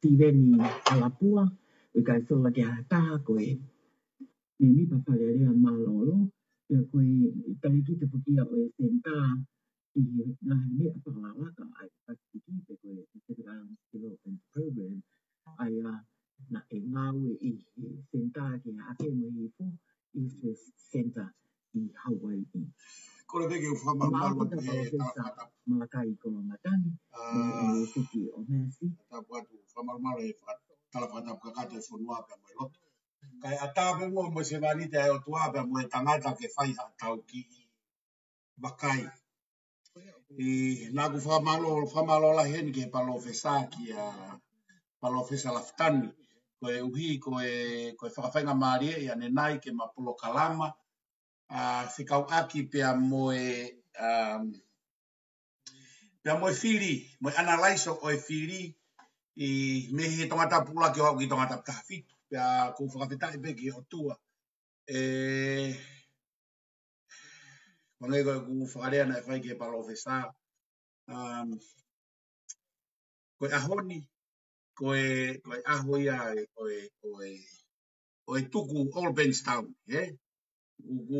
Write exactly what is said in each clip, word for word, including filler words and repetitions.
Sitiveni ʻAlapua, ʻoku ʻikai sola ki ha taha ko e mēmipa Fale Alea mālōlō, pea ko e talēkita foki ia ʻo e senitā ki he ngaahi meʻa fakalakalaka ʻa e Pasifiki, pe ko e Pacific Islands Development Program, ʻa ia naʻe ngāue ʻi he senitā ki he ʻAfio mo e Hihifo, ʻi he Center ʻi Hauaiʻi. Kole pē ke u fakamalumalu atu he Palōfesa Malakai Koloamatangi, mei he ʻUnivēsiti ʻo Massey. Tapu atu, fakamalumalu he faka-, tala fakatapu kakato e fonua pea mo e lotu. Kae ʻatā pē muʻa mo e sevāniti ʻa e ʻOtua pea mo e tangata ke fai haʻatau kiʻi vakai. ʻI, naʻa ku fakamālō, fakamālō lahi heni ki he palōfesa, kia Palōfesa Lafitani, koeʻuhi ko e, ko e fakafaingamālie ia ʻanenai ke ma polokalama, ʻa, fekauʻaki pea mo e, um, pea mo e fili, mo e analaiso ʻo e fili, ʻi, mei he Tongatapu ʻuluaki ʻo aʻu ki Tongatapu taha fitu, pea ʻoku ou fakafetaʻi pē ki he ʻOtua. ʻE, hangē ko ʻeku fakalea naʻe fai ki he palōfesa, um, ko e ʻaho ni, ko e, ko e ʻaho ia ʻo e, ʻo e, ʻo e, ʻo e tuku Old Bankstown, ē? ʻOku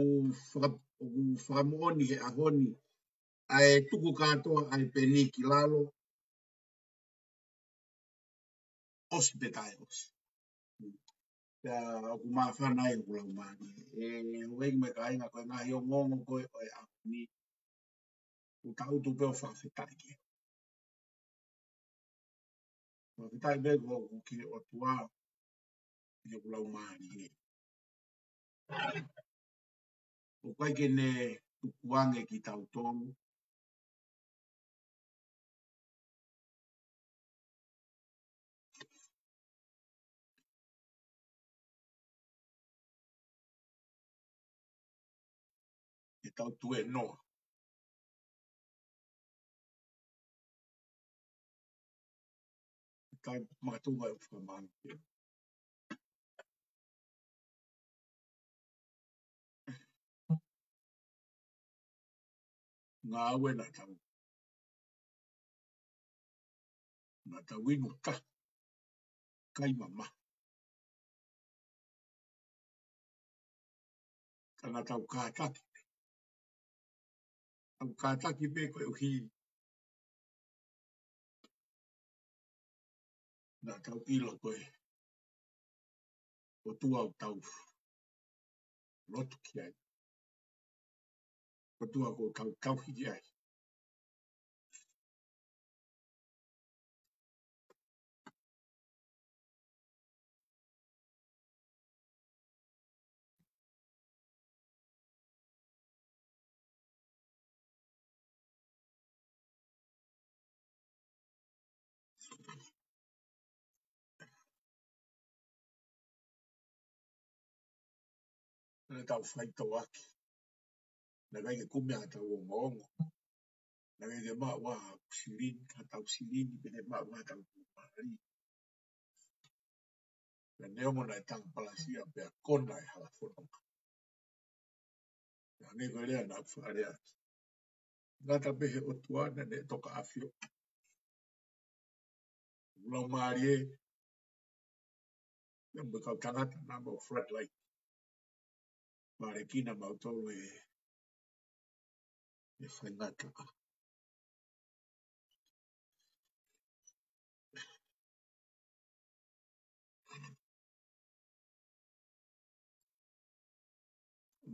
faka-, ʻoku fakamoʻoni he ʻaho ni, ʻa e tuku kātoa ʻa e peni ki lalo, ʻosi pe taʻe ʻosi. Pea ʻoku māfana ai hoku laumālie. ʻE, houʻeiki mo e kāinga, ko e ngaahi ongoongo ko ē ʻo e ʻaho ni, ʻoku ou tangutu pē ʻo fakafetaʻi ki ai. Fakafetaʻi pē ko ʻeku ki he ʻOtua, ʻi hoku laumālie. ʻOku ʻikai ke ne tukuange kitautolu ke tau tuēnoa. Kae makatuʻunga e fakamālō. Ngāue naʻa tau, naʻa tau inu taha, kai mamahi. Ka naʻa tau kātaki pē. Tau kātaki pē koeʻuhi naʻa tau ʻilo ko e ʻOtua ʻoku tau lotu ki ai. ʻOtua ʻoku tau tauhi ki ai. Naʻa tau faitoʻo ʻaki. Naʻe ʻikai ke kumi ʻa tau ongoongo. Naʻe ʻikai ke maʻu ʻa ha silini, ʻa tau silini, pe naʻe maʻu ʻa tau mali. Pea neongo naʻe tanga palasia pea kona e hala fononga. Naʻa ne ko e lea naʻa ku fakalea atu. Ngata pē he ʻOtua naʻa ne toka ʻafio. Laumālie, ia mo e kau tangata naʻa mau frontline. Mālō kina mautolu e, e faingataʻa.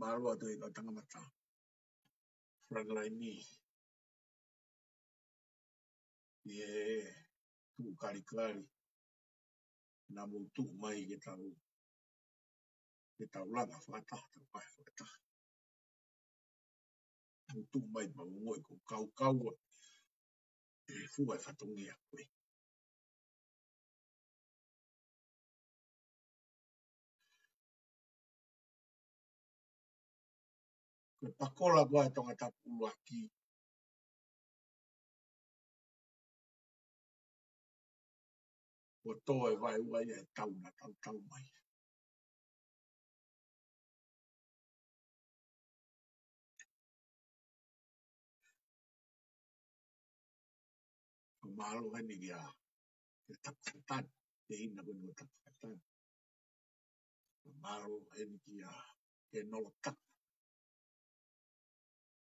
Mālō atu e kau tangata frontline ni. ʻI he tuʻu kalikali, naʻa mou tuʻu mai ke tau, ke tau langa fakataha, tau pae fakataha. Mou tuʻu mai pea mou ongoʻi ko e kaukau ʻa e fua e fatongia ko ē. Ko e pakola ko ē ʻa Tongatapu ʻuluaki, ʻo tō e vaeua ia he tau naʻa tau tau mai. Ko e mālō heni kia ke taku fetani, ke hina ko eni ko taku fetani. Mālō heni kia Kenolo Taka,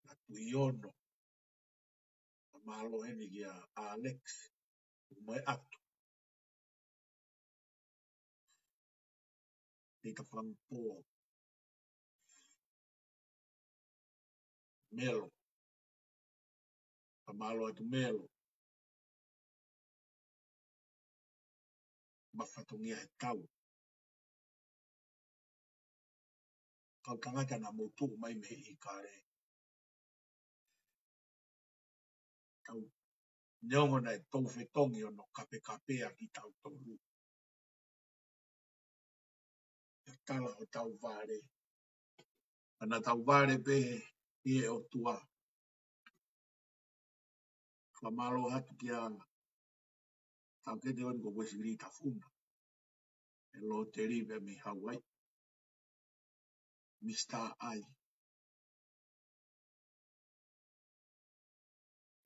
na Tuiono, mālō heni kia Alex, mai atu. Peter Fangpo, Melo, ka mālō atu Melo. Mafatongia he tau. Kau tangata naʻa mou tuʻu mai mei ʻIkale. Tau neongo naʻe tou fetongi ʻo nau kapekapeʻi kitautolu. ʻIo, tala hotau vale. Ana tau vale pē ʻi he ʻOtua. Fakamālō atu kia Taukete ʻOni ko Wesley Tafuna. ʻE Loteli pē mei Hawaii. Mister I.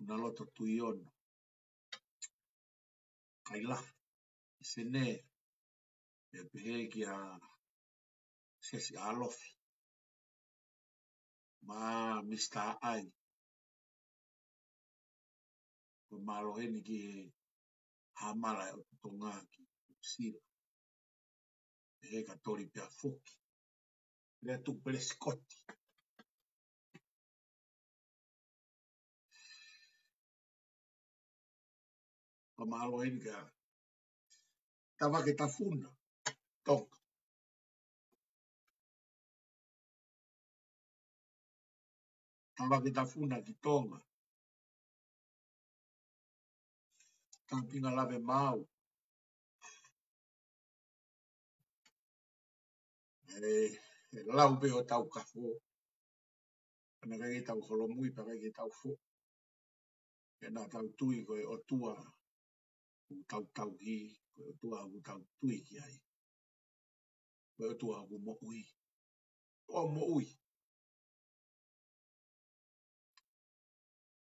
Una loto Tuiono. Kaila. Sene. ʻE pehē kia Sesi Alofi. Mā Mister I. Ko mālō heni ki he hamala ʻo Tonga ki Sila. He ka toli pea foki. Lea tu pele Sikoti. Ka mālō heni ka Tavake Tafuna, Tonga. Tavake Tafuna ki Tonga. Kapinga lave mau. ʻE, ʻe lau pē ʻo tau kafo. Ana kai ke tau holomui, pea kai ke tau fo. Pea naʻa tau tui ko e ʻOtua ʻoku tau tauhi, ko e ʻOtua ʻoku tau tui ki ai. Ko e ʻOtua ʻoku moʻui. ʻO moʻui.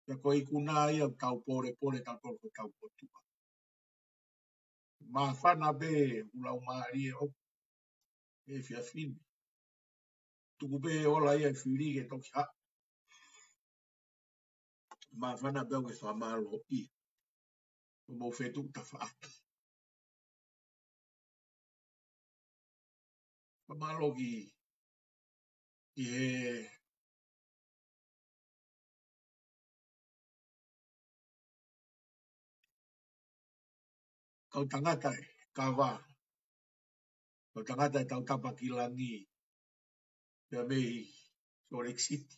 Pea ko e ikuna ia ʻoku tau polepole, tau tolo ko tau ʻOtua. Māfana pē ʻoku lau mālie ʻo e fiafini. Tuku pē ola ia e fili ke toki haʻu. Māfana pē ʻoku ke fakamālō ʻi. ʻO mou fetuʻu tafaʻaki. Fakamālō ki, ki he kau tangata ʻe kava, kau tangata ʻe tautapa ki langi, pea mei Salt Lake City.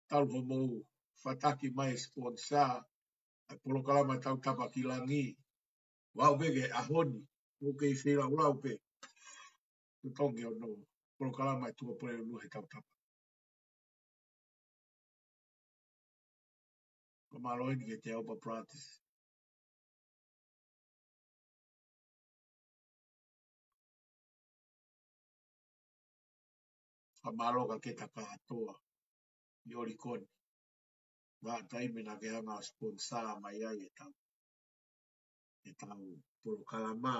Tau homou fataki mai sponsor, ʻa e polokalama tautapa ki langi. Vau pē ke ʻaho ni, ʻoku kei feilaulau pē. Tutongi ʻo no, polokalama e tua pole ulu he tautapa. Ka mālō eni ke te au pa practice. Ka mālō ka ke taka atoa ʻi ʻOlikoni. Vaʻa taimi naʻa ke hanga sponsor mai ai e tau, e tau polokalama.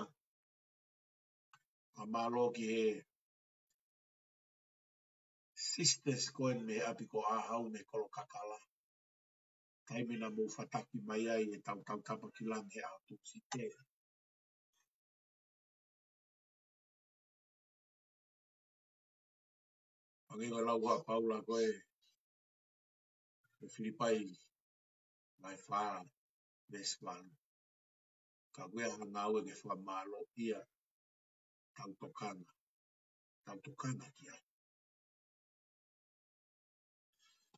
Ka mālō ki he sisters ko eni mei ʻapi ko ʻAhau mei Kolokakala. Taimi naʻa mou fataki mai ai e tau tautapa ki langi he ʻaho Tūsite. Ange ko e lau ʻa Paula ko e, e Filipai, vahe fā, veesi valu. Ka ko e hanga ʻo ke fakamālō ia, tau tokanga, tau tokanga ki ai.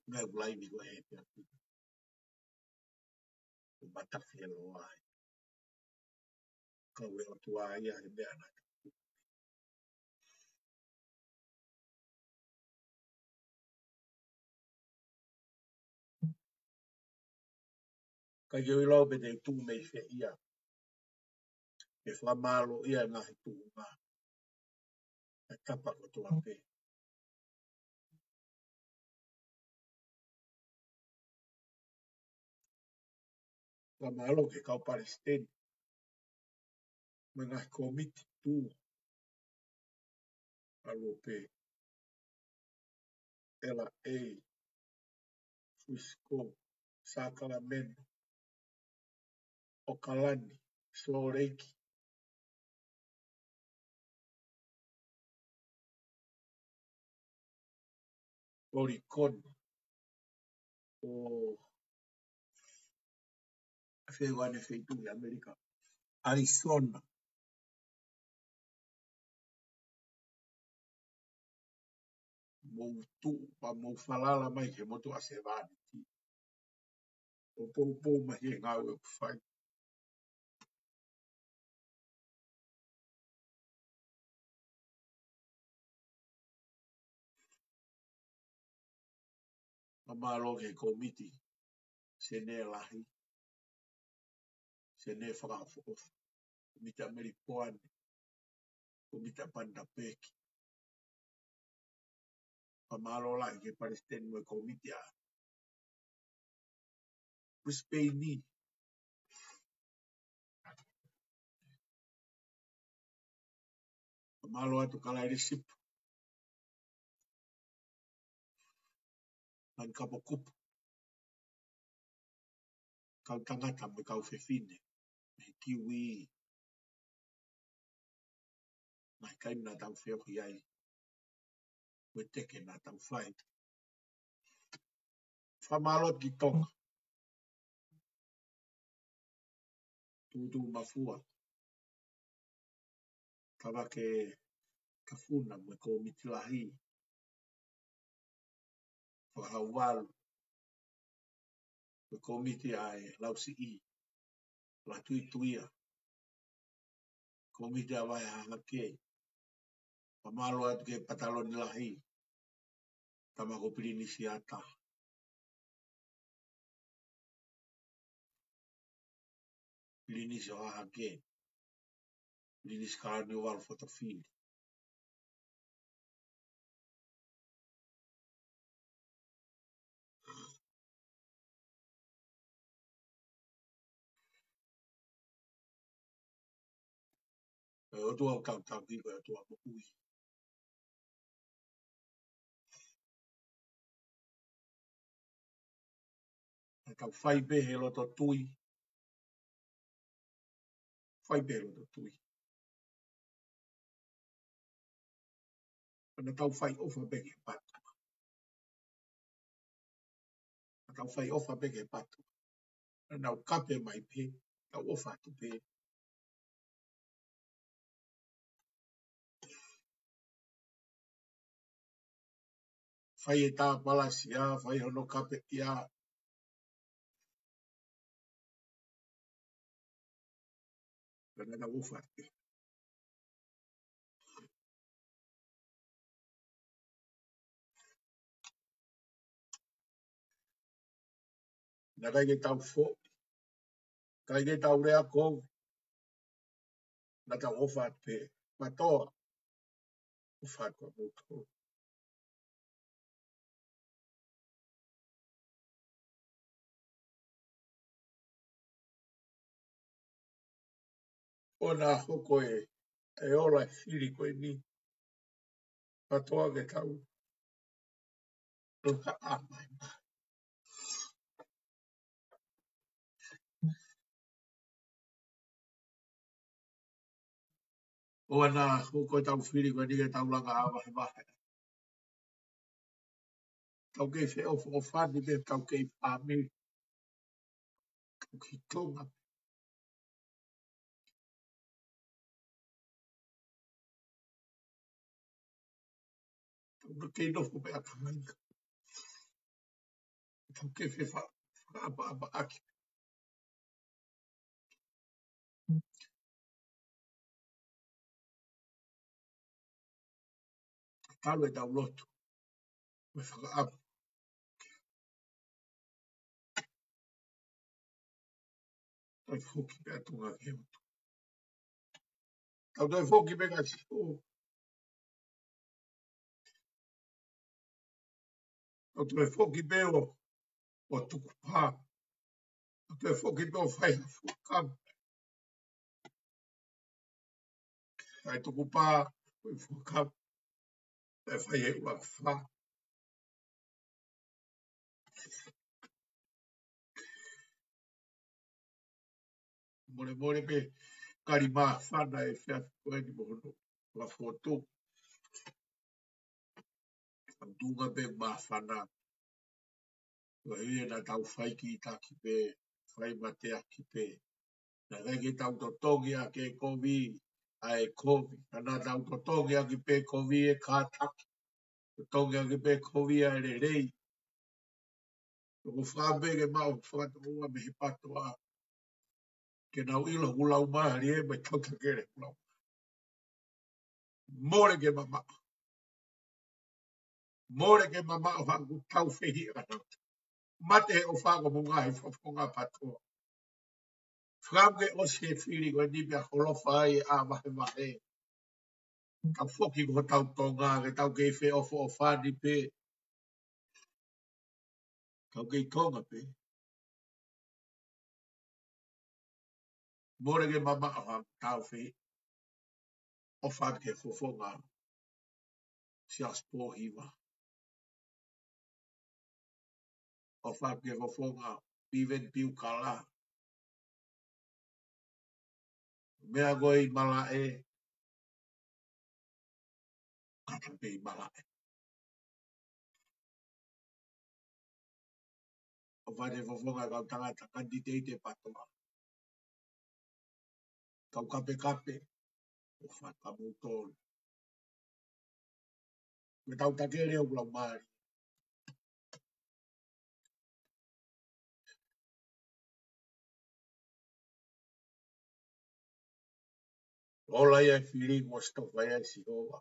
Ngai ulai ni ko e he pea ku. Ko matafi e loa ai. Ka ue ʻOtua ia he meʻa na. Ka ke ui lau pe te tuʻu mei fē ia. Ke fakamālō ia ngaahi tuʻunga. E tapa kotoa pē. Fakamālō ke kau palesiteni. mo e ngaahi kōmiti tuʻu ʻa Lupe, L A, Frisco, Sacramento, ʻOkalani, Salt Lake, Oregon, ʻo fē ʻa e feituʻu ʻi ʻAmelika, Arizona. Mou tuʻu pea mou falala mai he motuʻa sevāniti. ʻO poupou mai he ngāue ʻoku fai. Fakamālō ki he kōmiti, Senē Lahi, Senē Fakaʻofoʻofa, kōmiti ʻa Melipoane, kōmiti ʻa Panitapeki. Fakamālō lahi ki he palesiteni mo e kōmiti ʻa Brisbane. Fakamālō atu Kalailisipu, Manikapokupu, kau tangata mo e kau fefine, mei he Kiwi, ngaahi kaimi naʻa tau feohi ai, mo e teke naʻa tau fai. Fakamālō ki Tonga, Tuʻutuʻu Mafua, Tavake Kafuna mo e kōmiti lahi, Fakahauvalu, mo e kōmiti ʻa e Lausiʻi, Latuituia, kōmiti ʻa Vahe Hahake. Fakamālō atu ki he Pataloni Lahi, Tama ko Pilinisi Ata, Pilinisi ʻo Hahake, Pilinisi Kalaniuvalu Fotofili. Ko e ʻOtua ʻoku tau tauhi, ko e ʻOtua moʻui. Naʻa tau fai pē he loto tui. Fai pē he loto tui. Naʻa tau fai ʻofa pē ki he patu. Naʻa tau fai ʻofa pē ki he patu. Naʻa nau kape mai pē, tau ʻofa atu pē. Fai e tā palasia, fai hono kapeʻia. Pea naʻa nau ʻofa atu pē. Naʻe ʻikai ke tau foʻi, ʻikai ke tau lea kovi. Naʻa tau ʻofa atu pē. Mātuʻa, ʻofa atu ʻa moutolu. ʻOua naʻa hoko e, e ola e fili ko eni. Mātuʻa, ke tau laka ʻa mai. ʻOua naʻa hoko ʻetau fili ko eni ke tau langa ʻa vahevahe. Tau kei feʻofoʻofani pē, tau kei fāmili. Tau kei Tonga. Tau kei nofo pē ʻa Tonga. Tau kei fefa-, fakaʻapaʻapaʻaki. Talu ʻetau lotu mo e fakaʻamu. Tau foki pē ʻa Tonga ki he ʻOtua. Tau toe foki pē kia Sihova. Tau toe foki pē ʻo, ʻo tukupā. Tau toe foki pē ʻo fai ha fuakava. Fai tukupā, ko e fuakava, ʻe fai e ua fā. Mole mole pē, kali māfana e efiafi ko eni mo hono ua fotu. Tuʻunga pē māfana. Ko e hia naʻa tau fai ki taki pē, fai mateaki pē. Naʻe ʻikai ke tau totongi ʻa e kovi, ʻa e kovi. Naʻa tau totongi ʻaki pē kovi e kātaki. Totongi ʻaki pē kovi ʻa e lelei. Ko e fakaʻamu pē ke maʻu fakatoʻoa mei he patoa. Ke nau ʻilo ʻoku laumālie mo e tau takele ʻoku laumālie. Mole ke mamaʻo. Mole ke mamaʻo haʻaku tau fehiʻa nautolu. Mate he ʻofa ko e ngaahi fofonga patoa. Fakaʻamu ke ʻosi e fili ko eni pea holofa ai ʻa vahevahe. Tau foki ko hotau Tonga, ke tau kei feʻofoʻofani pē. Tau kei Tonga pē. Mole ke mamaʻo haʻaku tau fehiʻa. ʻOfa ke fofonga Siaosi Pōhiva. ʻOfa ke fofonga Piveni Piukala. Meʻa ko ē ʻi malaʻe, kata pē ʻi malaʻe. ʻOfa ke fofonga kau tangata kanititeiti patoa. Kau kapekape, ʻofa ka mou tolu. Ko e tau takele ʻoku laumālie. Ola ia e fili kuo ʻosi tofa ia ʻe Sihova.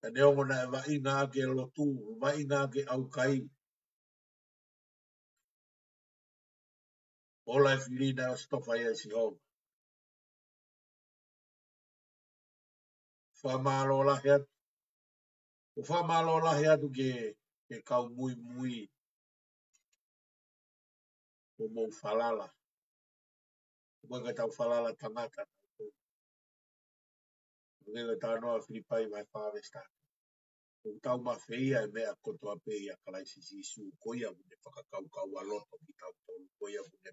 Ka neongo naʻe vaʻinga ʻaki e lotu, vaʻinga ʻaki e ʻaukai. Ola e fili naʻe ʻosi tofa ia ʻe Sihova. Fakamālō lahi atu. ʻOku fakamālō lahi atu ki he, ki he kau muimui. ʻOku mou falala. ʻOku ʻikai ke tau falala tangata. ʻOku ʻikai ke tau noa Filipai vahe fā veesi taha. ʻOku tau mafeia e meʻa kotoa pē ʻia Kalaisi Sīsū, ko ia ʻoku ne fakakaukaualoto kitautolu, ko ia ʻoku ne.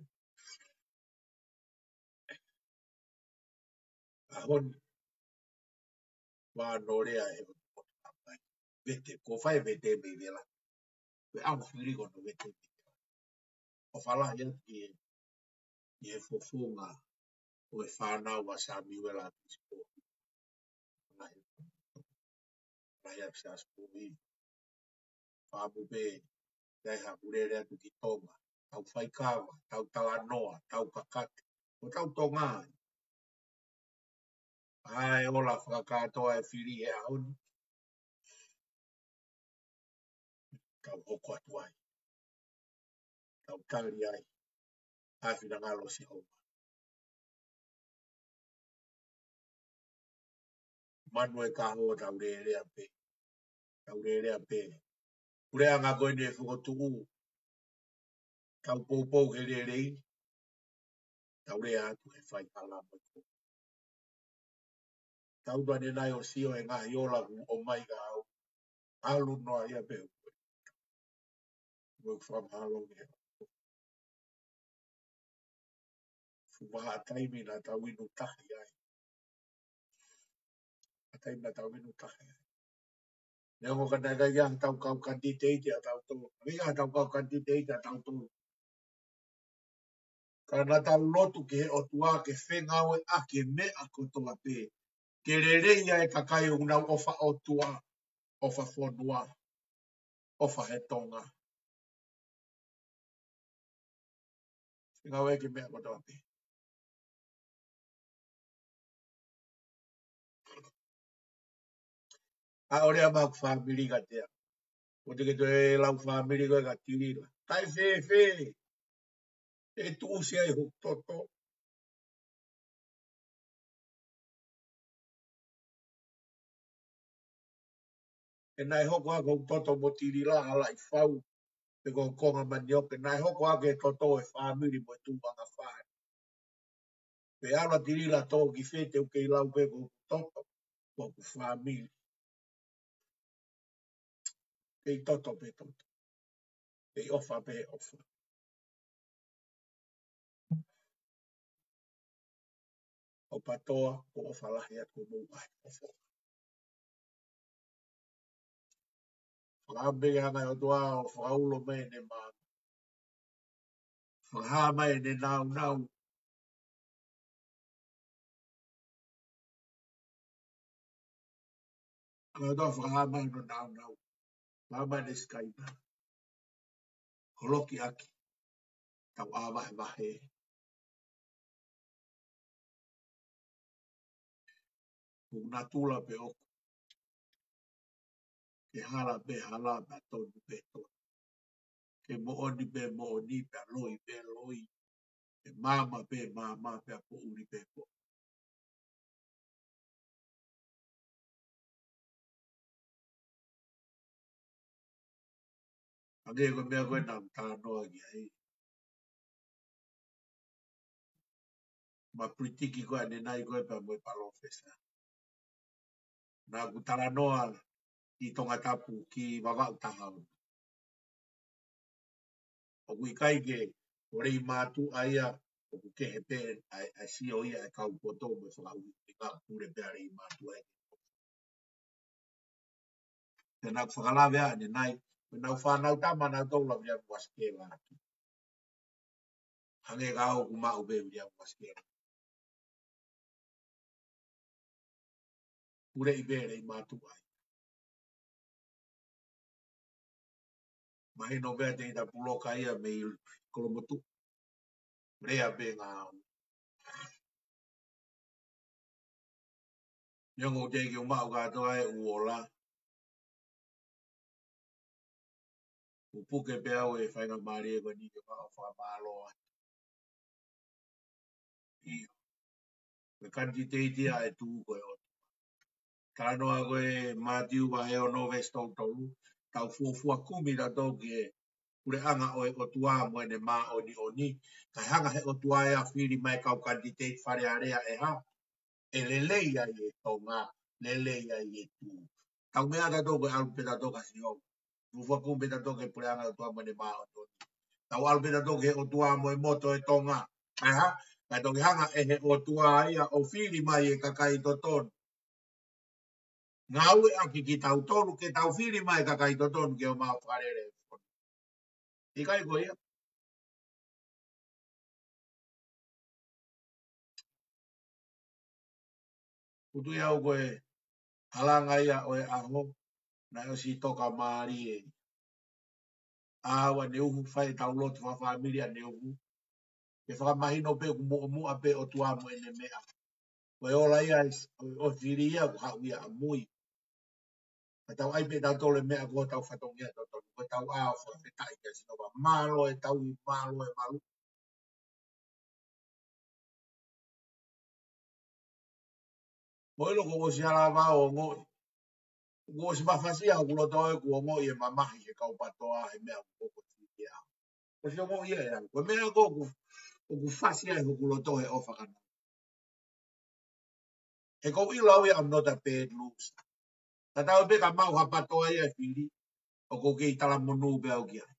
ʻAho ni, ʻoku ʻi ai hono lea ʻe he ʻOtua mai. Vete, ko e fai vete mei vela. Ko e ʻaho fili ko hono vete mei vela. ʻOfa lahi atu ki he, ki he fofonga ʻo e fānau ʻa Samiuela Pisikopi. Lahi, lahi ʻa Siaosi Pōhiva. Fakaʻamu pē, ʻi ai haʻaku lele atu ki Tonga. Tau faikava, tau talanoa, tau kakate. Ko hotau Tonga ai. ʻA e ola fakakātoa e fili he ʻaho ni. Tau hoko atu ai. Tau tali ai. ʻA e finangalo ʻo Sihova. Manu e kaho tau lelea pē. Tau lelea pē. Puleʻanga ko eni ʻe fokotuʻu. Tau poupou he lelei. Tau lea atu he faihala mo e ko. Tau tuane nai ʻo sio he ngaahi ola kuo ʻomai ka au. ʻAlu noa ia pē. Mo e fakamālō ki he. Fuʻu vahaʻa taimi naʻa tau inu tahi ai. ʻA taimi naʻa tau inu tahi ai. Neongo ka naʻe ʻikai ha tau kau kanititeiti ʻatautolu. ʻIkai ha tau kau kanititeiti ʻatautolu. Ka naʻa tau lotu ki he ʻOtua ke fengāueʻaki e meʻa kotoa pē. Ke lelei ai e kakai ʻoku nau ʻofa ʻOtua, ʻofa fonua, ʻofa he Tonga. Fengāueʻaki e meʻa kotoa pē. ʻA ʻole ʻa maku fāmili ka tea. ʻO te ke toe lau fāmili ko e ka tilila. Taʻefēfē. ʻE tuʻusi ai hoku toto. ʻE naʻe hoko ʻa hoku toto mo tilila ʻa laʻi fau. Pe ko e konga manioke. Naʻe hoko ʻa e toto e fāmili mo e tuʻunga fai. Pe ala tilila tō ki fē te u kei lau pē ko hoku toto, ko hoku fāmili. Kei toto pē toto. Kei ʻofa pē ʻofa. ʻO patoa, ko ʻofa lahi atu ko mou ai ʻofa. Fakahā pē ke hanga ʻe he ʻOtua ʻo fakaulo mai ʻene mā. Fakahā mai ʻene nāunau. Hanga ʻe he ʻOtua ʻo fakahā mai hono nāunau. Fakahā mai ʻene Sikaina. Holoki ʻaki. Tau ʻā vahevahe. Ko natula pē ʻoku ke hala pē hala pea tonu pē tonu. Ke moʻoni pē moʻoni pea loi pē loi. Ke maama pē maama pea poʻuli pē poʻuli. Hangē ko e meʻa ko ē naʻa ku talanoa ki ai. Ma pulitiki ko ē ʻanenai ko ē pea mo e palōfesa. Naʻa ku talanoa ki Tongatapu ki Vavaʻu taha ono. ʻOku ʻikai ke, ko Leimātuʻa ia, ʻoku kehe pē ʻa e, ʻa e sio ia ʻa e kau poto mo e fakaʻuhinga pule pē ʻa Leimātuʻa ia. Te nau fakalave ʻanenai, ko ʻenau fānau tama nautolu ʻa Viliami Uasikela atu. Hangē ka ʻoku maʻu pē Viliami Uasikela. Pule ʻi pē Leimātuʻa ia. Mahino pē ʻa Teita Puloka ia mei Kolomotuʻa. Lea pē ngāue. Neongo teʻeki ke u maʻu kātoa e ʻū ola. Kuo puke pē au e faingamālie ko eni ke maʻu fakamālō atu. ʻIo. Ko e kanititeiti ia ʻe tuʻu ko e ʻOtua. Talanoa ko ē Mātiu vahe ono veesi tolu tolu, tau fuofua kumi tautolu ki he puleʻanga ʻo e ʻOtua mo ʻene māʻoniʻoni, kae hanga ʻe he ʻOtua ia ʻo fili mai e kau kanititeiti Fale Alea ʻe hā, ʻe lelei ai e Tonga, lelei ai e tuʻi. Tau meʻa tautolu ko e ʻalu pē tautolu kia Sihova. Fuofua kumi pē tautolu ki he puleʻanga ʻo e ʻOtua mo ʻene māʻoniʻoni. Tau ʻalu pē tautolu ki he ʻOtua mo e motu ʻo e Tonga. Kae hā, kae toki hanga ʻe he ʻOtua ia ʻo fili mai e kakai totonu. Ngāueʻaki kitautolu ke tau fili mai e kakai totonu ke ō mai ʻo fakalele. ʻIkai ko ia. Kuo tui au ko e halanga ia ʻo e ʻaho, naʻe ʻosi tokamālie. ʻAu ʻaneuhu, fai ʻetau lotu fakafāmili ʻaneuhu. Ke fakamahino pē ʻoku muʻomuʻa pē ʻOtua mo ʻene meʻa. Ko e ola ia ʻo e fili ia ʻoku haʻu ia ʻamui. Ka tau ʻai pē tautolu e meʻa ko hotau fatongia totonu, ko ʻetau ʻā ʻo fakafetaʻi kia Sihova. Mālō e tauhi, mālō e malu. Mo ʻilo kuo u ʻosi ala vao ongoʻi. Kuo u ʻosi mafasia hoku loto ʻeku ongoʻi e mamahi he kau patoa he meʻa ʻoku koko fili au. Kuo u ʻosi ongoʻi ia ʻe au. Ko e meʻa ko ē ʻoku, ʻoku fasi ai hoku loto he ʻofa kia nautolu. He ʻoku ou ʻilo au ia I'm not a bad loser. Tatau pē ka maʻu ha patoa ia ʻe fili, ʻoku ou kei talamonū pē au ki ai.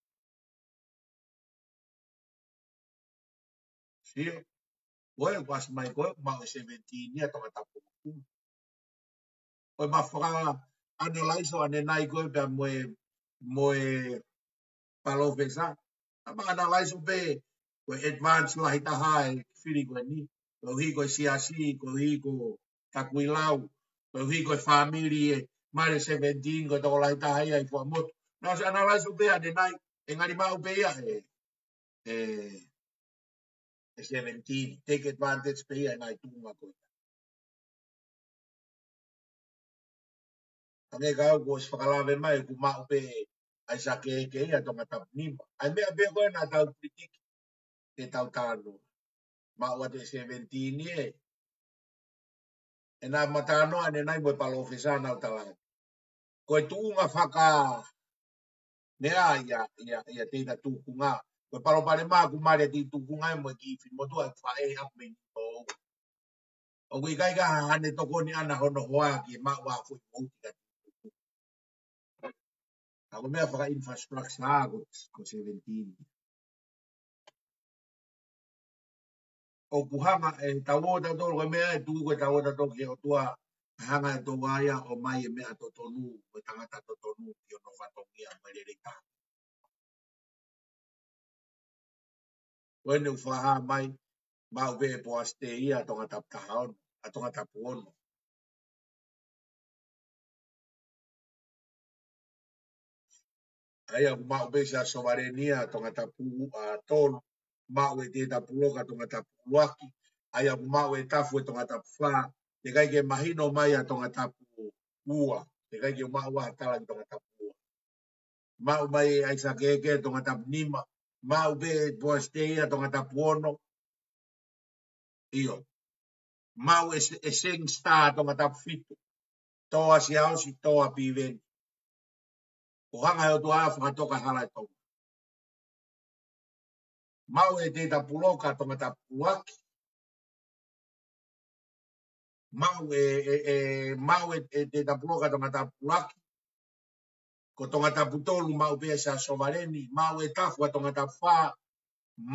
Sio, ko e kuo ʻasi mai ko ē, maʻu e seventeen ia Tongatapu. Ko e ma faka-analyze ʻanenai ko ē pea mo e, mo e palōfesa. Naʻa ma analyze pē, ko e advance lahi taha e fili ko eni. Koeʻuhi ko e siasi, koeʻuhi ko Takuilau, koeʻuhi ko e fāmili ʻe Male seventeen, ko e tokolahi taha ia ʻi Fuaʻamotu. Naʻa ʻosi analyze pē ʻanenai, ʻe ngali maʻu pē ia e, e, e seventeen, take advantage pē ia e ngaahi tuʻunga ko ia. Hangē ka ʻoku ʻosi fakalave mai, ʻoku maʻu pē ʻa e sake ke ia Tongatapu nima. ʻA e meʻa pē ko ē naʻa tau pulitiki, ke tau talanoa. Maʻu atu e seventeen ē. ʻE naʻa ma talanoa ʻanenai mo e palōfesa naʻa ku talaatu. Ko e tuʻunga faka meʻa ia, ia, ia Teita Tukunga. Ko e palopalema ʻoku Male Teita Tukunga ia mo e kiʻi finemotuʻa ʻoku faʻē ʻapi mei Niutō. ʻOku ʻikai ke ʻi ai haʻane tokoni ʻana hono hoa ke maʻu ʻa e foʻi mouti ka. Ka ko e meʻa faka-infrastructure ko, ko seventeen. ʻOku hanga ʻe tautolu ko e meʻa ʻe tuku ko e tautolu ki he ʻOtua, hanga ʻe Tonga ia ʻo ʻomai e meʻa totonu, ko e tangata totonu, ki hono fatongia, mo e lelei taha. Ko ʻene ʻoku fakahā mai, maʻu pē ʻe Poasi Tei ia ʻa Tongatapu taha ono, ʻa Tongatapu ono. ʻA ia ʻoku maʻu pē ʻe Siaosi Sovaleni ia ʻa Tongatapu ua, tolu, maʻu ʻe Tētapuloka ʻa Tongatapu ʻuluaki, ʻa ia ʻoku maʻu ʻe Tafu ʻa Tongatapu fā, teʻeki ai ke mahino mai ʻa Tongatapu ua, teʻeki ai ke maʻu ʻa Hatala ki Tongatapu ua. Maʻu mai ʻe ʻAisake Eke ʻa Tongatapu nima, maʻu pē ʻe Poasi Tei ia ʻa Tongatapu ono, ʻio. Maʻu ʻe Se-, ʻe Seng Star ʻa Tongatapu fitu, tō ʻa Siaosi, tō ʻa Piveni. ʻO hanga ʻe he ʻOtua ʻo fakatoka e hala ʻo Tonga. Maʻu ʻe Tētapuloka ʻa Tongatapu ʻuluaki. Maʻu ʻe, ʻe, ʻe, maʻu ʻe, ʻe Tētapuloka ʻa Tongatapu ʻuluaki. Ko Tongatapu tolu maʻu pē ʻe Siaosi Sovaleni, maʻu ʻe Tafu ʻa Tongatapu fā,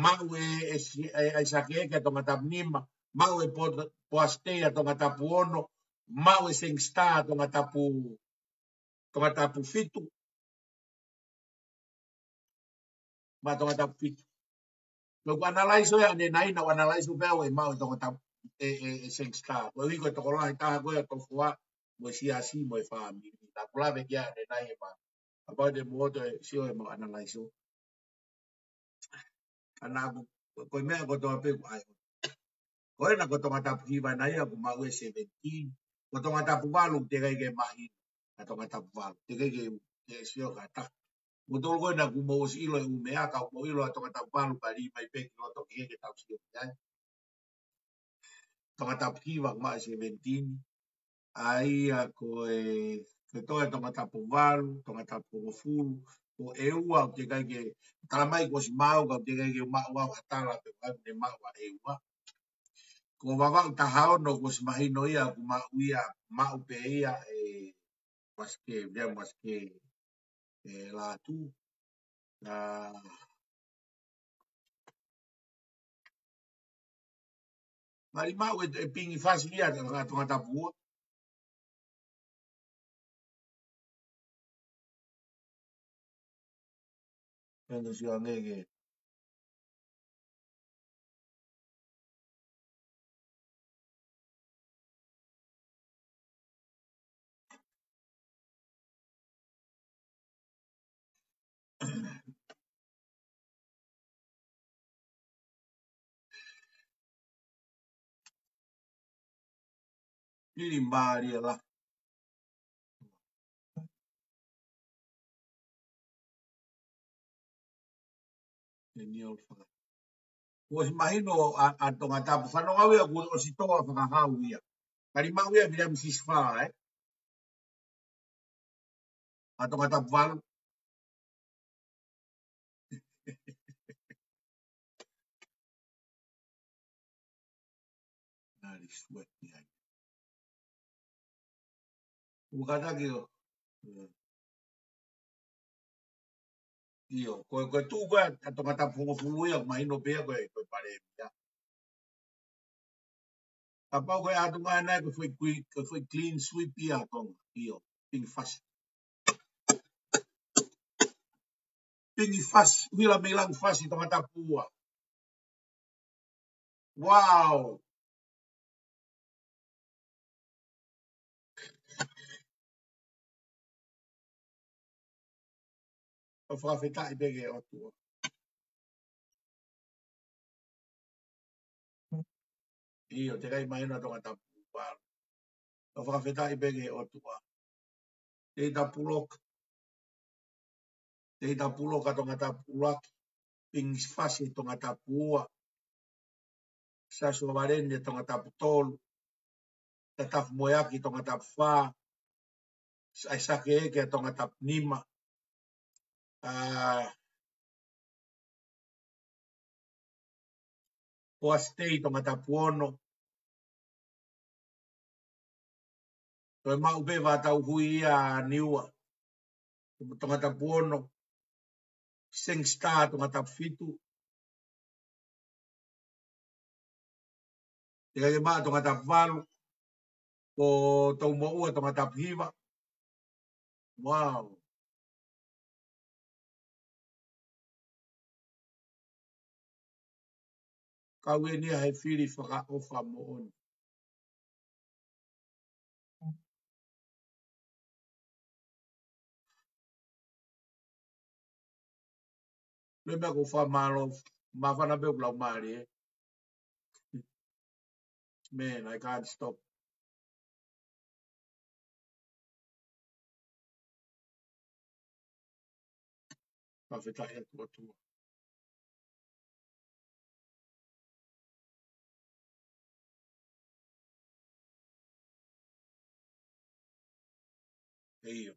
maʻu ʻe, ʻe Si-, ʻe ʻAisake Eke ʻa Tongatapu nima, maʻu ʻe Po-, Poasi Tei ʻa Tongatapu ono, maʻu ʻe Seng Star ʻa Tongatapu, Tongatapu fitu. Maʻa Tongatapu fitu. Ko ʻeku ʻanalaiso ia ʻanenai, naʻá ku ʻanalaiso pē au ʻe maʻu ʻe Tongatapu, ʻe, ʻe, ʻe Seng Star. Ko e ʻuhi ko e tokolahi taha ko ē ʻa Tofoa, mo e siasi, mo e fāmili. Naʻá ku lave ki ai ʻanenai ʻe maʻu. Kapau te mou ʻoatu e sio ʻemau ʻanalaiso. Ka naʻá ku, ko e meʻa kotoa pē ʻoku ʻai. Ko ena ko Tongatapu hiva ena ia ʻoku maʻu ʻe seventeen. Ko Tongatapu valu teʻeki ai ke mahino. Ka Tongatapu valu. Teʻeki ai ke, ke sio ka ta. Mo tolu ko ena ʻoku mou ʻosi ʻilo e ʻū meʻa, ka ʻoku mou ʻilo ʻa Tongatapu valu ka lī mai pē ki loto ki he ke tau sio ki ai. Tongatapu hiva ʻoku maʻu ʻe seventeen. ʻA ia ko e, ko e toe Tongatapu valu, Tongatapu hongofulu, ko e ua, ʻoku teʻeki ai ke, tala mai kuo ʻosi maʻu, ka ʻoku teʻeki ai ke maʻu ʻa Hatala pe ko hai ne maʻu ʻa e ua. Ko Vavaʻu taha ono kuo ʻosi mahino ia, ʻoku maʻu ia, maʻu pē ia ʻe Poasi Tei, Viliami Poasi Tei, ʻe Lātū. ʻA, mali maʻu ʻe, ʻe Pingi Fasi ia, ʻa Tongatapu ua. Pea ʻoku sio ange ke. Pili mali la. Daniel Faka. Kuo ʻosi mahino ʻa, ʻa Tongatapu fanongo au ia kuo ʻosi toa fakahau ia. Kali maʻu ia Viliami Sisifā, ē? ʻA Tongatapu valu. Nali sueti ai. Ukataki o. ʻIo, ko e, ko e tuʻu ko ē ʻa Tongatapu hongofulu ia, mahino pē ia ko e, ko e palēmia. Kapau ko e ʻatunga ʻana ia ko e foʻi kui-, ko e foʻi clean sweep ia ʻa Tonga. ʻIo, Pingi Fasi. Pingi Fasi, Uila Meilangi Fasi Tongatapu ua. Wow. ʻOku fakafetaʻi pē ki he ʻOtua. ʻIo, teʻeki ai mahino ʻa Tongatapu valu. ʻOku fakafetaʻi pē ki he ʻOtua. Tētapuloka. Tētapuloka ʻa Tongatapu ʻuluaki. Pingi Fasi ʻa Tongatapu ua. Siaosi Sovaleni ʻa Tongatapu tolu. Tatafu Moeaki ʻa Tongatapu fā. ʻAisake Eke ʻa Tongatapu nima. ʻA, Poasi Tei Tongatapu ono. Toe maʻu pē ʻa e tau hui ia ʻa Niua. Tongatapu ono. Seng Star Tongatapu fitu. Teʻeki ke maʻu Tongatapu valu. Ko Toumoʻua Tongatapu hiva. Wow. Kau eni ia he fili fakaʻofa moʻoni. Lema ko fa malo, mafana pē ʻoku lau mali, eh. Man, I can't stop. Fakafetaʻi atu ʻOtua. ʻIo.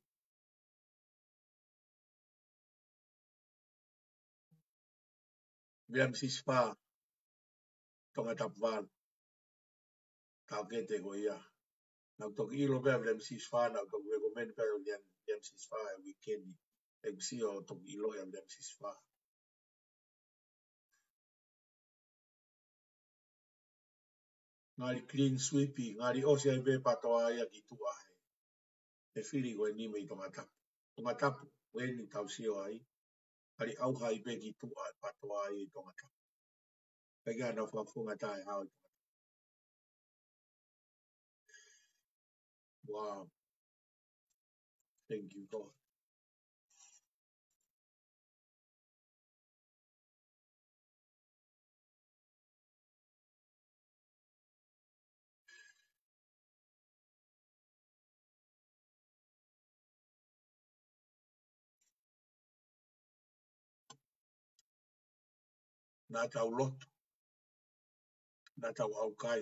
William Sisifā, Tongatapu valu. Taʻokete ko ia. Naʻá ku toki ʻilo pē ʻa William Sisifā, naʻá ku toki recommend pē ʻa William, William Sisifā he weekend ni. ʻOku ou sio toki ʻilo ʻa William Sisifā. Ngali clean sweep, ngali ʻosi ai pē PATOA ia ki tuʻa he, he fili ko eni mei Tongatapu. Tongatapu, ko eni tau sio ai. Ngali ʻauha ai pē ki tuʻa e PATOA ia ʻi Tongatapu. Kae ʻikai ke nau fakafofonga taʻehao ʻi Tongatapu. Wow. Thank you, God. Naʻa tau lotu. Naʻa tau ʻaukai.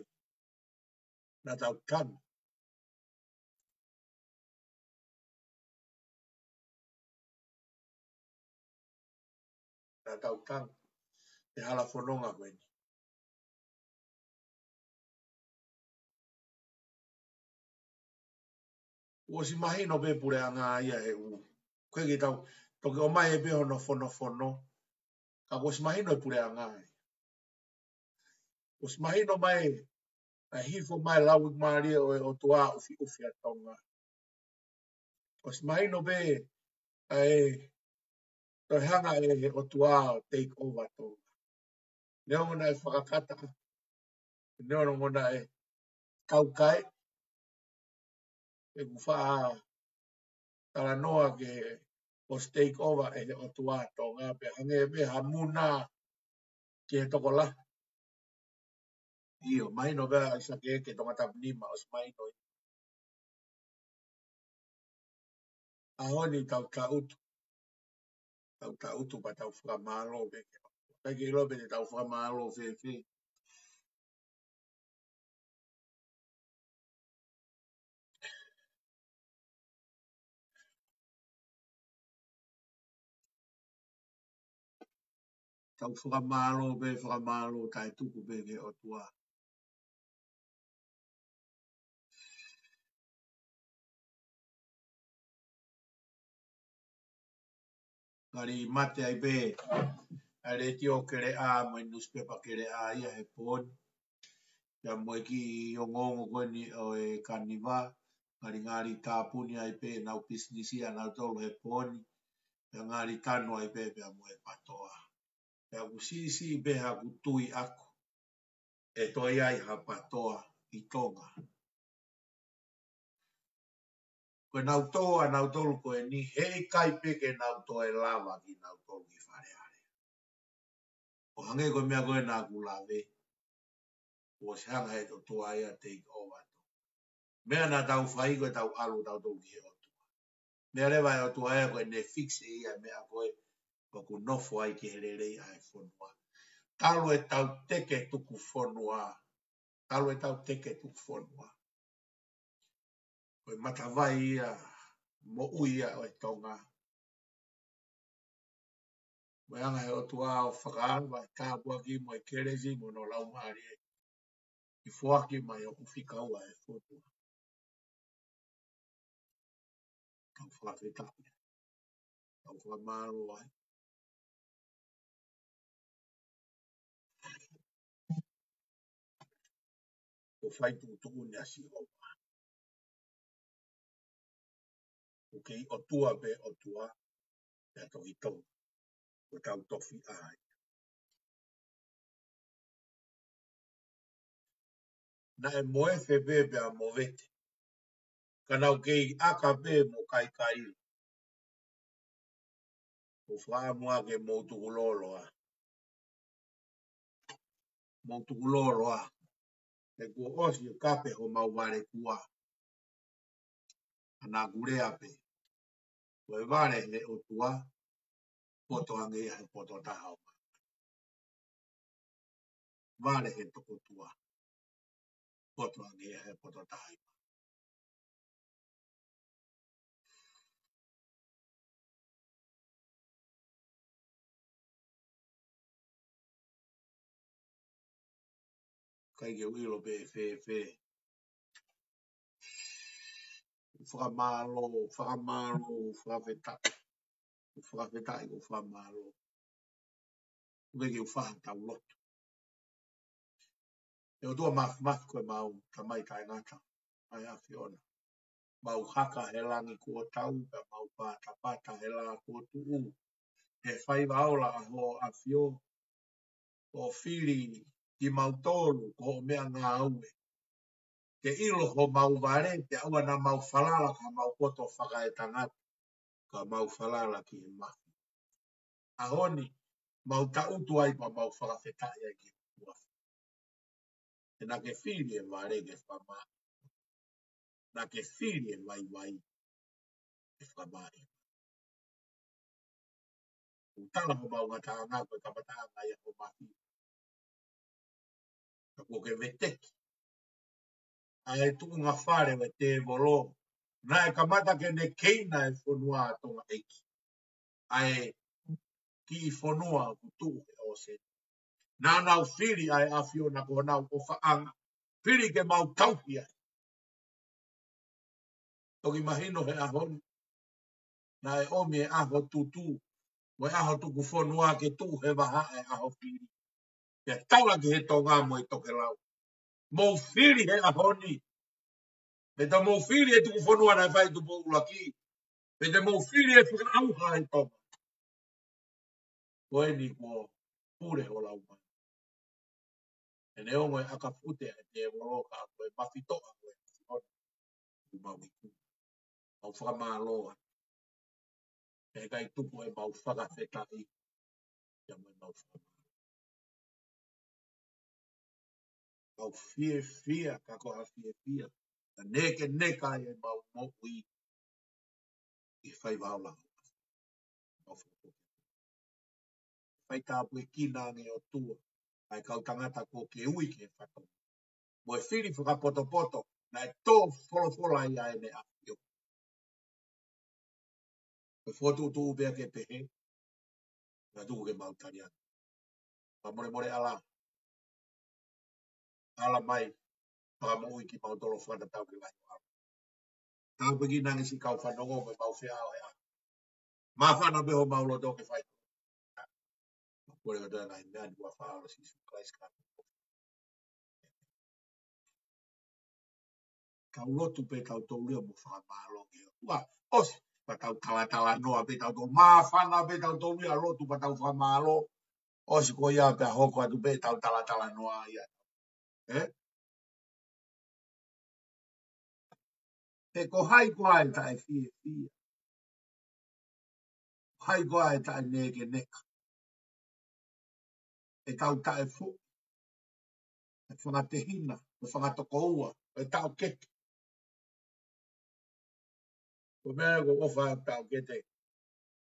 Naʻa tau tangi. Naʻa tau tangi he hala fononga ko eni. Kuo ʻosi mahino pē puleʻanga ia he ʻū. Ko e ke tau, toki ʻomai pē hono fonofono. Ka kuo ʻosi mahino e puleʻanga ia. Kuo ʻosi mahino mai, ʻa e hifo mai lauʻi mālie ʻo e ʻOtua ʻufiʻufi ʻa Tonga. Kuo ʻosi mahino pē, ʻa e toe hanga ʻe he ʻOtua ʻo take over Tonga. Neongo naʻe fakakata, neongo naʻe kaukae, ʻoku faʻa talanoa ke ʻosi take over ʻe he ʻOtua Tonga pea hangē pē ha muna ki he tokolahi. ʻIo, mahino pē ʻa ʻIsake ke Tongatapu nima ʻosi mahino. ʻAho ni tau taʻutu. Tau taʻutu pea tau fakamālō pē ke. Kae ke ʻilo pē te tau fakamālō fēfē. Tau fakamālō pē, fakamālō taʻetuku pē ki he ʻOtua. Ngali mate ai pē ʻa e letiō Keleʻa mo e nusipepa Keleʻa ia he pō ni. Pea mo e kiʻi ongoongo ko eni ʻo e kaniva, ngali, ngali tāpuni ai pē ʻenau pisinisi ʻanautolu he pō ni. Pea ngali tanu ai pē pea mo e PATOA. Pea ʻoku siʻisiʻi pē haʻaku tui ʻaku ʻe toe ʻi ai ha PATOA ʻi Tonga. Ko e nau tō ʻanautolu ko eni, heʻikai pē ke nau toe lava kinautolu ki Fale Alea. ʻO hangē ko e meʻa ko ē naʻá ku lave, kuo ʻosi hanga ʻe he ʻOtua ia take over. Meʻa naʻa tau fai ko e tau ʻalu tautolu ki he ʻOtua. Meʻa leva ʻe he ʻOtua ia ko ʻene fix ʻe ia e meʻa ko ē ʻoku nofo ai ki he lelei ʻa e fonua. Talu ʻetau teke tuku fonua. Talu ʻetau teke tuku fonua. Ko e matavai ia, moʻui ia ʻo e Tonga. Mo e anga ʻe he ʻOtua ʻo fakaava e tāpuaki mo e kelesi mo hono laumālie ʻi foaki mai ʻoku fika ua e fonua. fakafetaʻi, tau fakamālō ai. ʻOku fai tuʻutuʻuni ʻa Sihova. ʻOku kei ʻOtua pē ʻOtua, pea toki Tonga. ʻOku tau tofi ai. Naʻe mo efe pē pea mo vete. Ka nau kei ʻaka pē mo kaikaila. ʻOku ou fakaʻamu ke mou tukulolo ā. Mou tukulolo ā. He kuo ʻosi e kape homau vale kuo. ʻA naʻa ku lea pē. Ko e vale he ʻOtua, poto ange ia he poto taha ʻo. Vale he toko tua, poto ange ia he poto taha ʻi. ʻIkai ke u ʻilo pē ʻe fēfē. Fakamālō, fakamālō, fakafetaʻi. Fakafetaʻi, ʻoku fakamālō. ʻOku ke u faha tau lotu. ʻE ʻOtua mafimafi ko e mau Tamai taʻengata, ʻa e ʻAfiona. Mau haka he langi kuo tau, pea mau patapata he lā kuo tuʻu. He faiva ola ʻa hoʻo ʻAfio, ʻo fili kimautolu, ko hoʻo meʻa ngāue. Ke ʻilo homau vale, pea ʻoua naʻa mau falala ki homau poto fakaetangata, ka mau falala ki he mafi. ʻAho ni, mau taʻutu ai pea mau fakafetaʻi ai ki he ʻOtua. He naʻa ke fili e vale ke fakamā. Naʻa ke fili e vaivai ke fakamā. ʻOku tala homau ngataʻanga ko e kamataʻanga ia ʻo e mafi. Ka kuo ke veteki ʻa e tuʻunga fale ʻo e tēvolo. Naʻe kamata ke ne keina e fonua ʻa Tonga ʻEiki. ʻA e kiʻi fonua ʻoku tuʻu he ʻōseni. Naʻa nau fili ʻa e ʻAfiona ko honau ʻofaʻanga. Fili ke mau tauhi ai. Toki mahino he ʻaho ni. Naʻe ʻomi e ʻaho tutu. Mo e ʻaho tuku fonua ke tuʻu he vahaʻa e ʻaho fili. Pea tala ki he Tonga mo e tokelau. Mou fili he ʻaho ni. Pea te mou fili e tuku fonua naʻe fai Tupou ʻUluaki. Pea te mou fili e fakaʻauha e Tonga. Ko eni kuo pule ho laumālie. ʻE neongo e ʻakafute ʻa e tēvolo ka ko e mafitoʻa ko e ʻAfiona. ʻOku mau iku. Mau fakamālō atu. Pea ʻikai tuku ʻemau fakafetaʻi. Ia mo ʻemau fakamālō. Mau fiefia, ka ko ha fiefia. Naʻa ke neka ai ʻemau moʻui. ʻI he faiva ola. Mau fakamālō. Fai tāpuekina ange ʻOtua ʻa e kau tangata kuo ke ui ki he fatongia. Mo e fili fakapotopoto, naʻe tō folofola ia ʻa ʻene ʻAfio. Ko e fokotuʻutuʻu pea ke pehē, naʻa tuku ke mau tali ange. Fakamolemole ʻAla. ʻAla mai, fakamoʻui kimautolu fakatatau ki he lahi ʻo e ʻAlo. Tāpuekina ange siʻi kau fanongo mo ʻemau feʻao he ʻaho. Māfana pē homau loto ke fai. Kole ʻOtua ngaahi meʻa ni ʻi he huafa ʻo Sīsū Kalaisi ka. Tau lotu pē tautolu ia mo fakamālō ki he ʻOtua. ʻOsi, pea tau talatalanoa pē tautolu. Māfana pē tautolu ia lotu pea tau fakamālō. ʻOsi ko ia pea hoko atu pē tau talatalanoa ia. ʻE? He ko hai koā ʻe taʻefiefia? Hai koā ʻe taʻenēkeneka? ʻE tau taʻefoʻi. ʻE fanga tehina, ʻe fanga tokoua, ʻe taʻokete. Ko e meʻa ko e ʻofa taʻokete.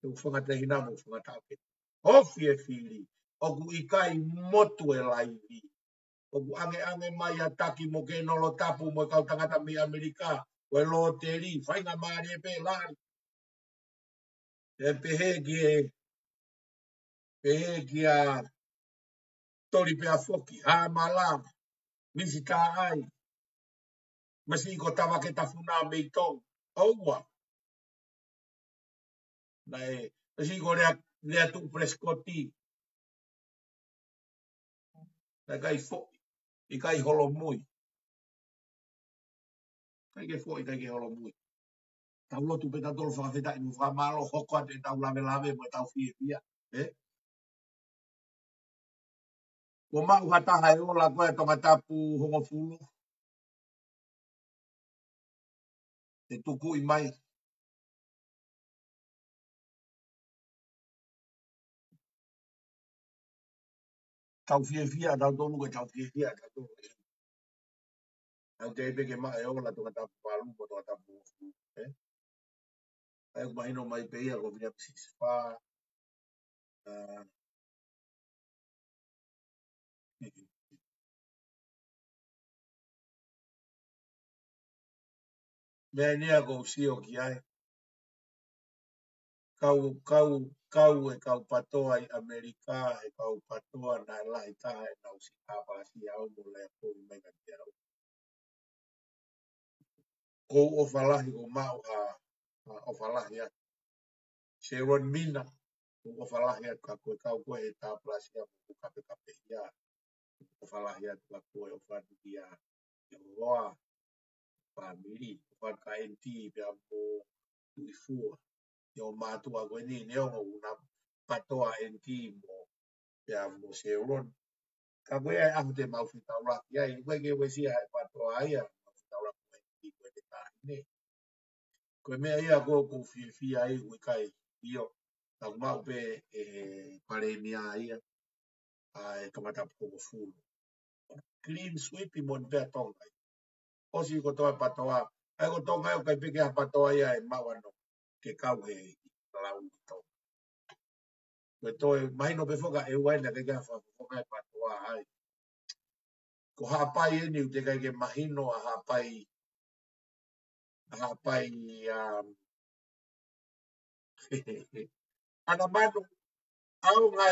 ʻE fanga tehina mo fanga taʻokete. Ofi e fili, ʻoku ʻikai motu e laivi. ʻOku ʻangeʻange mai ʻa Taki mo Kenolo Tapu mo e kau tangata mei ʻAmelika, ko e loteli, faingamālie pē lali. ʻE pehē ki he, pehē kia Toli Pea Foki, Hamala, Misi Taʻai, Masi ko Tavake Tafuna mei Tonga, ʻoua. Naʻe, ʻosi ko Lea, Lea Tuʻu Prescott. Naʻe ʻikai foʻi, ʻikai holomui. ʻIkai ke foʻi, ʻikai ke holomui. Tau lotu pē tautolu fakafetaʻi mo fakamālō, hoko atu ʻetau lavelave mo ʻetau fiefia. Ē? Kuo maʻu ha taha e ola ko e Tongatapu hongofulu. ʻE tukuʻi mai. Tau fiefia, tautolu ke tau fiefia, tautolu ke. Tau tei pē ke maʻu e ola Tongatapu valu mo Tongatapu hongofulu, ē? ʻA ia ʻoku mahino mai pē ia ko William Six Spa. ʻA, meʻa eni ia ʻoku ou sio ki ai. Kau, kau, kau e kau PATOA ʻi ʻAmelika, e kau PATOA naʻe lahi taha ʻenau siʻi tāpalasia au mo Lea Kovi mai kiate au. ʻOku ou ʻofa lahi, ʻoku ou maʻu ha, ha ʻofa lahi atu. Sharon Mina, ʻoku ou ʻofa lahi atu ka ko e kau ko e tāpalasia mo ʻeku kapekapeʻia. ʻOfa lahi atu ka ko e ʻofa atu kia Ihoa, fāmili, ʻofa atu kia N T pea mo Tuʻifua. ʻIo mātuʻa ko eni, neongo ʻoku na PATOA N T mo, pea mo Sharon. Ka ko e ʻaho te mau fetaulaki ai, ʻoku ʻikai ke uesia ʻe he PATOA ia, mau fetaulaki mo N T ko e taʻahine. Ko e meʻa ia ʻoku ou fiefia ai, ʻoku ʻikai, ʻio, tau maʻu pē ʻe he palēmia ia, ʻa e Tongatapu hongofulu. Clean sweep ʻi Moni pea Tonga. ʻOsi kotoa e PATOA. ʻA ia ko Tonga ʻoku ʻikai pē ke ʻi ai ha PATOA ia ʻe maʻu ʻa e nofo ke kau he lau ʻi Tonga. Ko e toe mahino pē foki ʻe ʻEua ena ke ʻikai ha fakafofonga e PATOA ai. Ko Haʻapai eni ʻoku teʻeki ai ke mahino ʻa Haʻapai, ʻa Haʻapai, um, ʻAnamanu, ʻaonga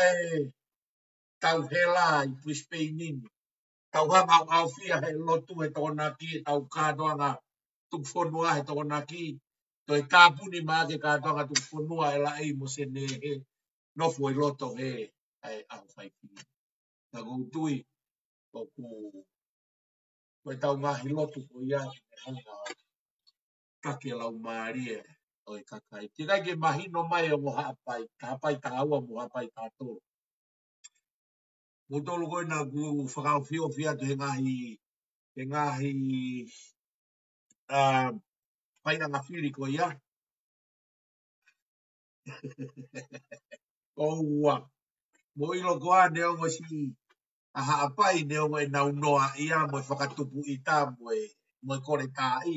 ʻetau hela ʻi Brisbane ni. Tau hanga ʻo ʻaofia he lotu he Tokonaki, ʻetau kātoanga tuku fonua he Tokonaki. Toe tāpuni mai ke kātoanga tuku fonua ʻe laʻi mo Senē he nofo ʻi loto he ʻa e ʻaho faifini. Ka ʻoku ou tui, ʻoku, ko ʻetau ngaahi lotu ko ia ke hanga ʻo taki e laumālie ʻo e kakai. Teʻeki ai ke mahino mai ʻa Haʻapai, Haʻapai taha ua mo Haʻapai taha tolu. Mou tolu ko ena ʻoku fakaofiofi atu he ngaahi, he ngaahi, ʻa, faiʻanga fili ko ia. ʻOua. Mou ʻilo koā neongo siʻi ʻa Haʻapai neongo ʻenau noaʻia mo e fakatupu ʻita mo e, mo e koletaʻi.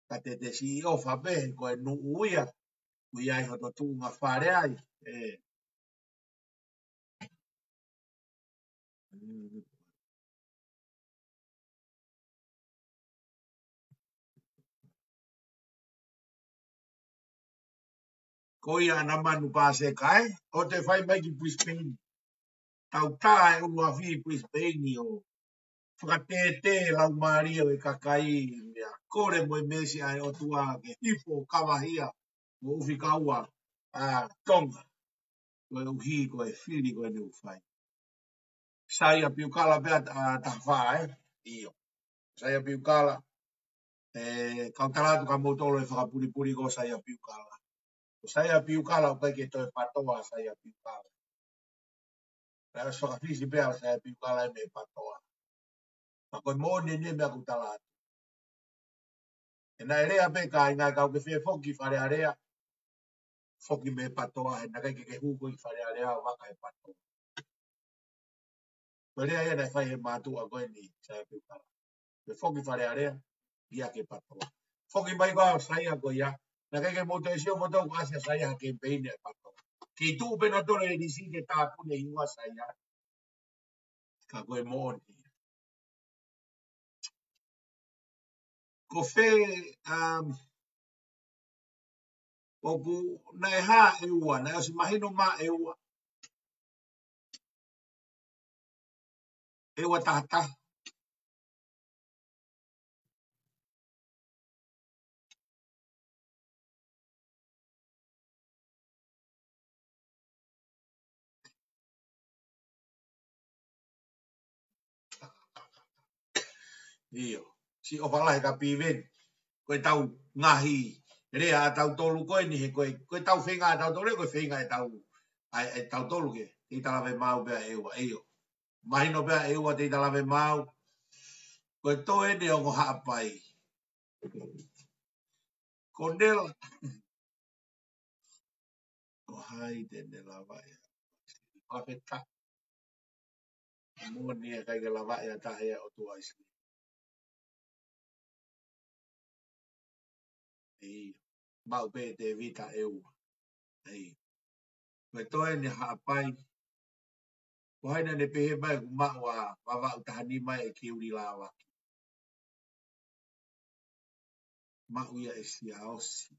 Ka te te siʻi ʻofa pē he ko e nuʻu ia. Ko ia ʻi hoto tuʻunga fale ai. Ē. Ko ia ʻAnamanu Paseka, ē? ʻOua te fai mai ki Brisbane. Tau tā e ʻuluafi ʻi Brisbane ʻo fakatētē laumālie ʻo e kakai meʻa kole mo e meesi ʻa e ʻOtua ke hifo ʻo kavahia mo ʻufi kaua ʻa Tonga. Koeʻuhi ko e fili ko eni ʻoku fai. Saia Piukala pea, ʻa, taha fā, ē? ʻIo. Saia Piukala, ē, kau tala atu kia moutolu e fakapulipuli ko Saia Piukala. Ko Saia Piukala, ʻoku ʻikai ke toe PATOA Saia Piukala. Naʻe ʻosi fakafisi pē ʻa Saia Piukala ia mei he PATOA. Ka ko e moʻoni eni e meʻa ʻoku tala atu. ʻE naʻe lea pē kāinga, ka ʻoku ke fie foki ki Fale Alea, foki mei he PATOA, he naʻe ʻikai ke ke hū koe ki Fale Alea ʻo vaka he PATOA. Ko e lea ia naʻe fai he mātuʻa ko eni, Saia Piukala. Ke foki Fale Alea, ʻi he PATOA. Foki mai ko ā Saia ko ia, naʻe ʻikai ke mou toe sio foki ʻoku ʻasi ʻa Saia ha kemipeini ʻa e PATOA. Kei tuʻu pē nautolu e lisi ke tāpuni e hingoa Saia. Ka ko e moʻoni. Ko fē, um, ʻoku naʻe hā ʻEua, naʻe ʻosi mahino mai ʻEua. ʻEua taha taha. ʻIo. Siʻi ʻofa lahi ka Piveni. Ko ʻetau ngaahi lea ʻa tautolu ko eni he ko e, ko ʻetau feinga ʻa tautolu, ko e feinga ʻetau, ʻa, ʻa tautolu ke tei talave maau pea ʻEua, ʻio. Mahino pea ʻEua tei talave maau. Ko e toe eni ʻo Haʻapai. Ko Nela. Ko hai te ne lava ia. Fakafetaʻi. Moʻoni ʻikai ke lava ia taha ia ʻOtua ʻi Sini. ʻIo. Maʻu pē Tēvita ʻEua. ʻIo. Ko e toe eni Haʻapai. Ko hai naʻa ne pehē mai ʻoku maʻu ʻa Vavaʻu taha nima ʻe Keuli Lavaki. Maʻu ia ʻe Siaosi.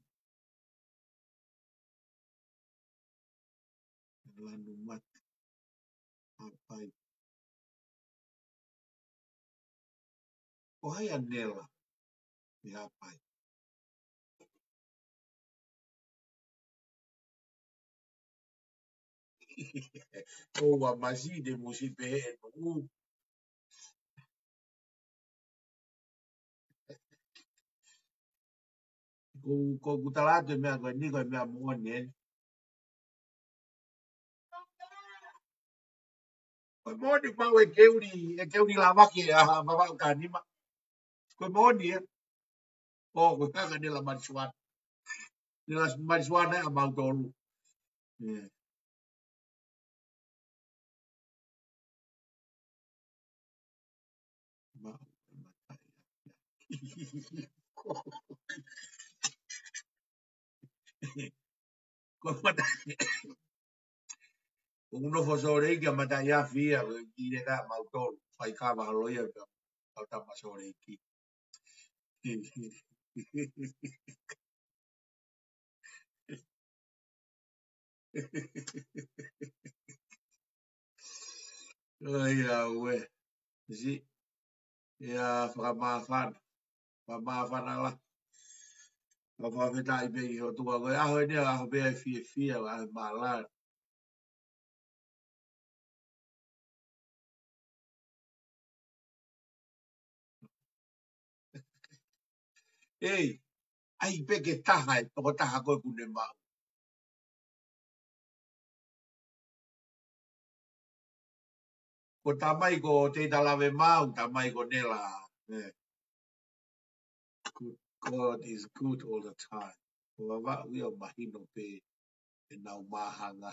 Lanu mate. Haʻapai. Ko hai ʻa Nela ʻi Haʻapai? ʻOua, masi te musi pehē ʻe nuʻu. Ko, ko ʻeku tala atu e meʻa ko eni ko e meʻa moʻoni eni. Ko e moʻoni pau ʻe Keuli, ʻe Keuli Lavaki ʻa Vavaʻu taha nima. Ko e moʻoni ē. ʻO, ko e kaka Nela Malisuana. Nela Malisuana ʻa mautolu. ʻIo. Maʻu, matai. Ko matai. ʻOku nofo Sōleki ʻa Mataʻiafi ia, ko e kile ka mautolu. Fai ka mahalo ia, ka, ka tama Sōleki. ʻAi, ʻauē. Siʻi. Ia, fakamāfana. Fakamāfana la. Ka fakafetaʻi pē ki he ʻOtua ko e ʻaho eni, ʻaho pē ʻa e fiefia, ʻa e mālani. ʻEi, ʻai pē ke taha e tokotaha ko ē ʻoku ne maʻu. Ko e tamai ko Teita Lavemaau, tamai ko Nela, ē. Good, God is good all the time. Ko Vavaʻu ia ʻoku mahino pē ʻenau māhanga.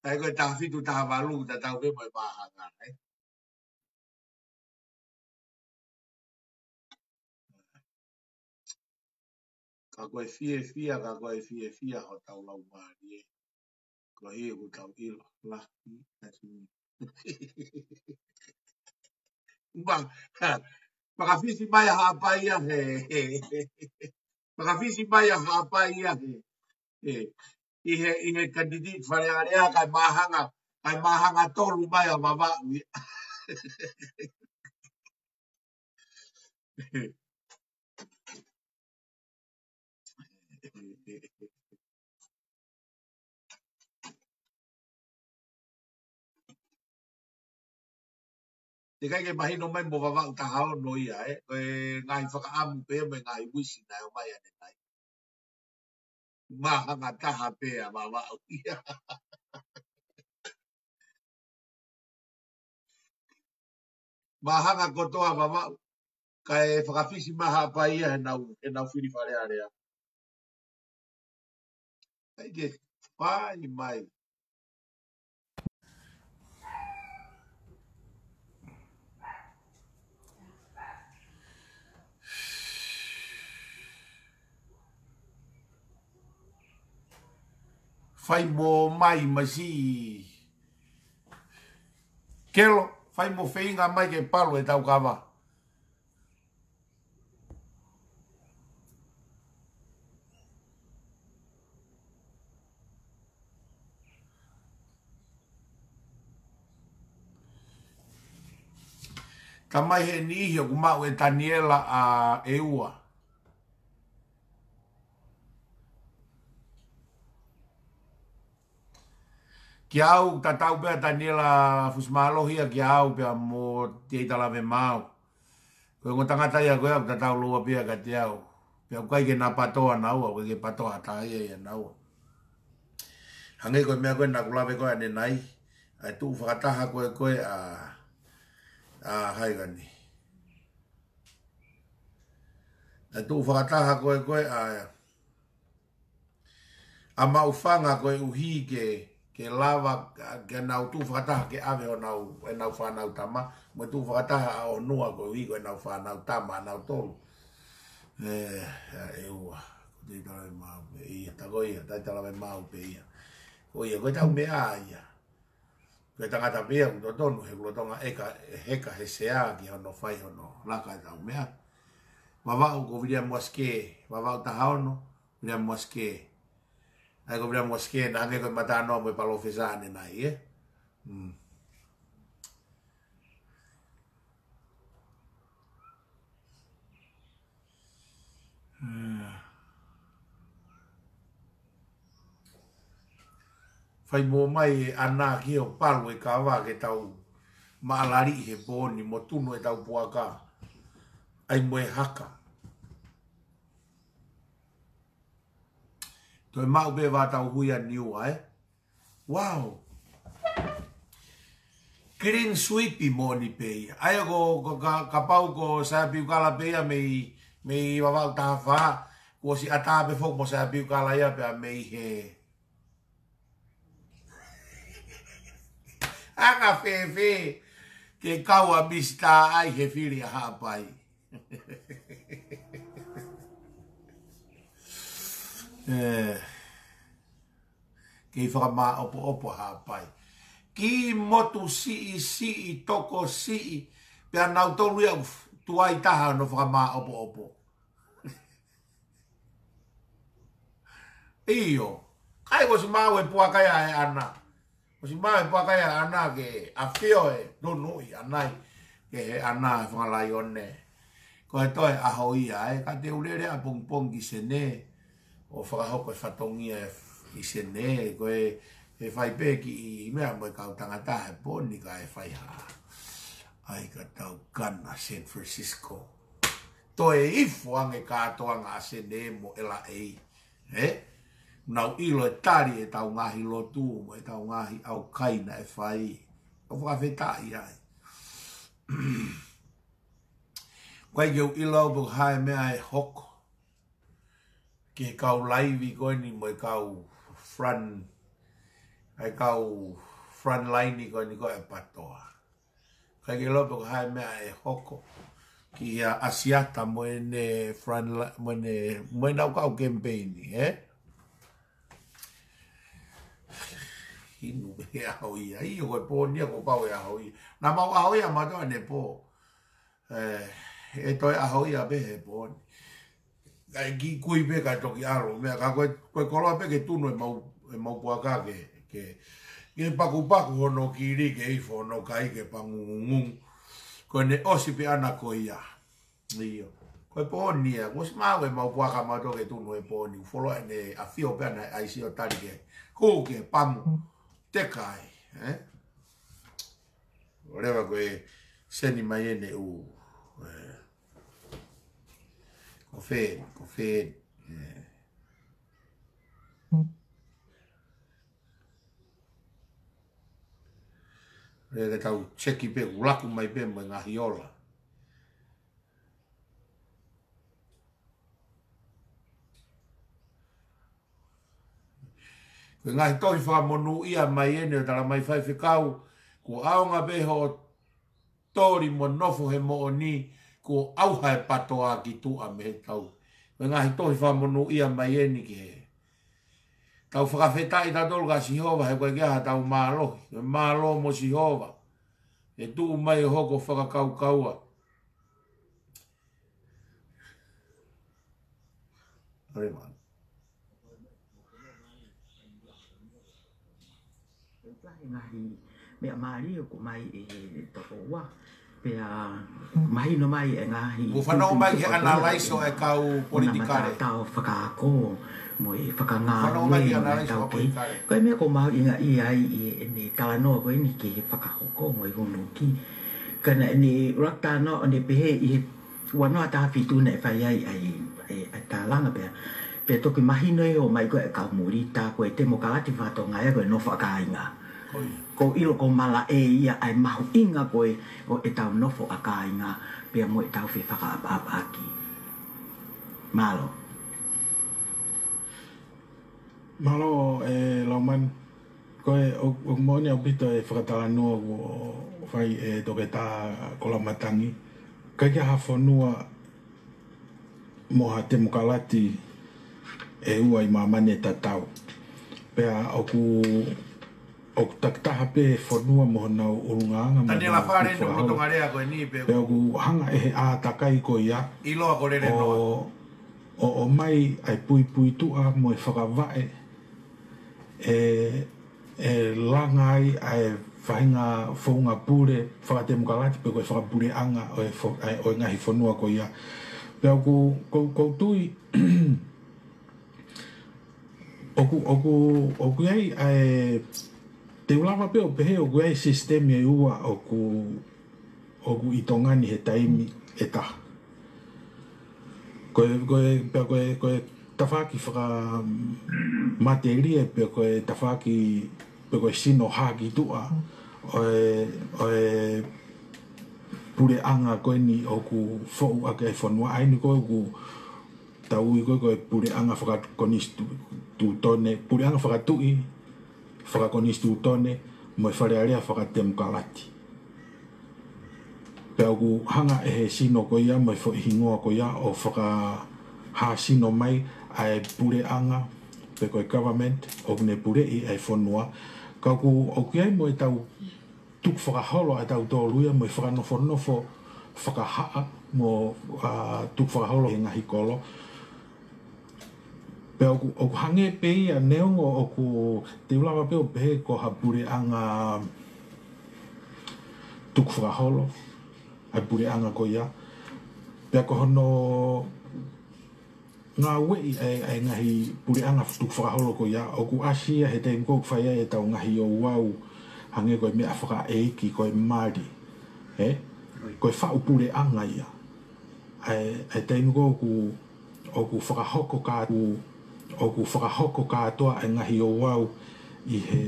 ʻAi ko e taha fitu, taha valu, tatau pē mo e māhanga, ē. Ka ko e fiefia, ka ko e fiefia hotau laumālie. Ko e hia ʻoku tau ʻilo, lahi, atu. Ma, ha, makafisi mai ʻa Haʻapai ia he, he, he. Makafisi mai ʻa Haʻapai ia he, he. ʻI he, ʻi he kanititi Fale Alea, kae māhanga, kae māhanga tolu mai ʻa Vavaʻu ia. Teʻeki ai ke mahino mai mo Vavaʻu taha ono ia, ē. Ko e ngaahi fakaʻamu pē mo e ngaahi uisi naʻe ʻomai ʻanenai. Māhanga taha pē ʻa Vavaʻu ia. Māhanga kotoa Vavaʻu. Kae fakafisi mai ʻa Haʻapai ia heʻenau, heʻenau fili Fale Alea. ʻAi ke fai mai. Fai mo mai masi. Kelo, fai mo feinga mai ke palu e tau kava. Tamai he niʻihi ʻoku maʻu e Taniela ʻa ʻEua. Kia au, tatau pea Taniela Fusimālohi ia kia au pea mo Teita Lavemaau. Ko e ongo tangata ia ko ē ʻoku tatau lōua pē ia kiate au. Pea ʻoku ʻikai ke na patoa naua, ʻoku ʻikai ke patoa ha taha ia ʻia naua. Hangē ko e meʻa ko ē naʻa ku lave ko ē ʻanenai, ʻa e tuʻu fakataha ko ē ko ē ʻa, ʻa hai kani. ʻA e tuʻu fakataha ko ē ko ē ʻa, ʻa Maʻufanga koeʻuhi ke, ke lava, ke nau tuʻu fakataha ke ʻave honau, ʻenau fānau tama, mo e tuʻu fakataha ʻa ʻOnua koeʻuhi ko ʻenau fānau tama, ʻanautolu. ʻE, ʻa e ua, ko te tala mai maʻu pē ia, ta ko ia, ta tala mai maʻu pē ia. Ko ia, ko e tau meʻa ia. Ko e tangata pē ia, ʻoku totonu, he ʻoku lolotonga ʻeka, heka he sea ki hono fai hono, laka e tau meʻa. Vavaʻu ko Viliami Uasikē, Vavaʻu taha ono, Viliami Uasikē. ʻA ia ko Viliami Uasikē, naʻe hangē ko e mata noa mo e palōfesa ʻanenai, ē? Mm. ʻE. Fai mo mai ʻe ʻAna ki hoʻo palu e kava ke tau maʻalaliʻi he pō ni mo tunu e tau puaka. ʻAi mo e haka. Toe maʻu pē vā tau hui ʻa Niua, ē? Wow. Clean sweep moʻoni pē ia. ʻA ia ko, ko ka, kapau ko Saia Piukala pē ia mei, mei Vavaʻu taha fā, kuo ʻosi ʻatā pē foki mo Saia Piukala ia pea mei he. Anga fēfē ke kau ʻa Misitā ai he fili ʻa Haʻapai. ʻE. Kei fakamāʻopoʻopo Haʻapai. Ki motu siʻisiʻi, tokosiʻi, pea nautolu ia ʻoku tuai taha hono fakamāʻopoʻopo. ʻIo. ʻIkai kuo ʻosi maʻu e puaka ia ʻe ʻAna. ʻOsi maʻu e puaka ia ʻe ʻAna ke ʻafio e nunuʻi ʻanai. Ke he ʻAna e fanga laione. Ko e toe ʻaho ia ē, ka te u lele ʻapongipongi ki Senē, ʻo fakahoko e fatongia ʻi Senē, ko e, ʻe fai pē kiʻi meʻa mo e kau tangata he pō ni kae fai ha. ʻAi ka tau kana San Francisco. Toe ifo ange kātoanga ʻa Senē mo ʻElaʻei. Ē? Nau ʻilo e tali e tau ngaahi lotu, mo e tau ngaahi ʻaukai naʻe fai. ʻOku fakafetaʻi ai. ʻIkai ke u ʻilo au pe ko e hā e meʻa ʻe hoko. Ki he kau laivi ko eni mo e kau front, ʻa e kau front line ko eni ko e patoa. ʻIkai ke u ʻilo pe ko e hā e meʻa ʻe hoko. Ki he ʻAsiata mo ʻene front li-, mo ʻene, mo ʻenau kau kemipeini, ē? Inu he ʻaho ia, ʻio ko e pō ni ia kuo pau e ʻaho ia. Naʻa mau ʻaho ia mātou ʻanepō. ʻE, ʻe toe ʻaho ia pē he pō ni. Kae kiʻi kui pē kae toki ʻalu. Meʻa ka ko e, ko e koloa pē ke tunu e mau, e mau puaka ke, ke, ke pakupaku hono kili ke ifo hono kai ke pangungungu. Ko ʻene ʻosi pē ʻana ko ia. ʻIo. Ko e pō ni ia. Kuo ʻosi maʻu e mau puaka mātou ke tunu e pō ni. Folo ʻene ʻafio pē ʻana ʻai sio tali ke. Hū ke pamu. Teka ai. Ē? ʻO leva ko e seni mai ʻene ʻū, ē, ko fē, ko fē, ē. Lele tau cheki pē, ʻoku laku mai pē mo e ngaahi ola. Ko e ngaahi tohi fakamonūʻia mai eni ʻo tala mai faifekau, kuo ʻaonga pē hoʻo toli mo nofo he moʻoni, kuo ʻauha e patoa ki tuʻa mei he tau. Ko e ngaahi tohi fakamonūʻia mai eni ki he. Tau fakafetaʻi tautolu kia Sihova, he ko e ʻikai ha tau mālohi, ko e mālō mo Sihova. ʻE tuʻu mai ʻo hoko fakakaukaua. ʻOi, man. Ngaahi meʻa mālie ʻoku mai ʻe he tokoua. Pea mahino mai e ngaahi. Mo fanau mai he analyze ʻo e kau politikale. Tau fakaako mo e fakangāue mo e tau kei. Ko e meʻa ʻoku mahuʻinga ʻi ai ʻi heʻene talanoa ko eni ki he fakahoko mo e hunuki. Ka naʻa ne ʻuluaki talanoa ʻo ne pehē ʻi he ua noa taha fitu naʻe fai ai ʻa e, ʻa e, ʻa e tālanga pea, pea toki mahino ʻe ō mai ko e kau muli tā ko e temokalati faka-Tonga ia ko e nofo ʻa kāinga. Ko ia. Ko e ʻilo ko malaʻe ia ʻa e mahuʻinga ko ē ʻo ʻetau nofo ʻa kāinga pea mo ʻetau fefakaʻapaʻapaʻaki. Mālō. Mālō, ʻe Laumani. Ko e, ʻo, ʻoku moʻoni ʻaupito e fakatalanoa kuo fai ʻe Toketā Kolamatangi. ʻIkai ke ʻi ai ha fonua mo ha temokalati ʻe ua ʻi māmani ʻe tatau. Pea ʻoku, ʻoku takitaha pē fonua mo honau ʻulungaanga mo Taniela honau Fale, tuku ne fakaholo. Motonga lea ko eni pē. Pea ʻoku hanga ʻe he ʻātakai ko ia ʻiloa ko lele ʻo, noa. ʻO, ʻomai ʻa e puipuituʻa mo e fakavaʻe ʻe, ʻe langa ai ʻa e faʻahinga founga pule fakatemokalati pe ko e fakapuleʻanga ʻo e fo-, ʻa e, ʻo e ngaahi fonua ko ia. Pea ʻoku, ʻoku, ʻoku ou tui, ʻoku, ʻoku, ʻoku ʻi ai ʻa e, te u lava pē ʻo pehē ʻoku ʻi ai sisitemi ʻe ua ʻoku, ʻoku ʻi Tonga ni he taimi ʻe taha. Ko e, ko e, pea ko e, ko e tafaʻaki fakamatelie, pe ko e tafaʻaki, pe ko e sino hākituʻa ʻo e, ʻo e puleʻanga ko eni ʻoku foʻu ʻaki ʻa e fonua, ʻa eni ko ē ʻoku tau ui ko ē ko e puleʻanga fakakonisitūtone, puleʻanga fakatuʻi fakakonisitūtone, mo e Fale Alea fakatemokalati. Pea ʻoku hanga ʻe he sino ko ia mo e foʻi hingoa ko ia ʻo fakahāsino mai ʻa e puleʻanga, pe ko e government, ʻoku ne puleʻi ʻa e fonua. Ka ʻoku, ʻoku ʻi ai mo ʻetau tukufakaholo ʻatautolu ia mo e fakanofonofo fakahaʻa mo, ʻa, tukufakaholo he ngaahi kolo. Pea ʻoku, ʻoku hangē pē ia neongo ʻoku, te u lava pē ʻo pehē ko ha puleʻanga tukufakaholo ʻa e puleʻanga ko ia. Pea ko hono ngāueʻi ʻa e, ʻa e ngaahi puleʻanga tukufakaholo ko ia, ʻoku ʻasi ia he taimi ko ē ʻoku fai ai ʻetau ngaahi ouau, hangē ko e meʻa fakaʻeiki, ko e mali, ē? Ko e faʻu puleʻanga ia. ʻA e, ʻa e taimi ko ē ʻoku, ʻoku fakahoko kā-, ʻoku, ʻoku fakahoko kātoa ʻa e ngaahi ouau ʻi he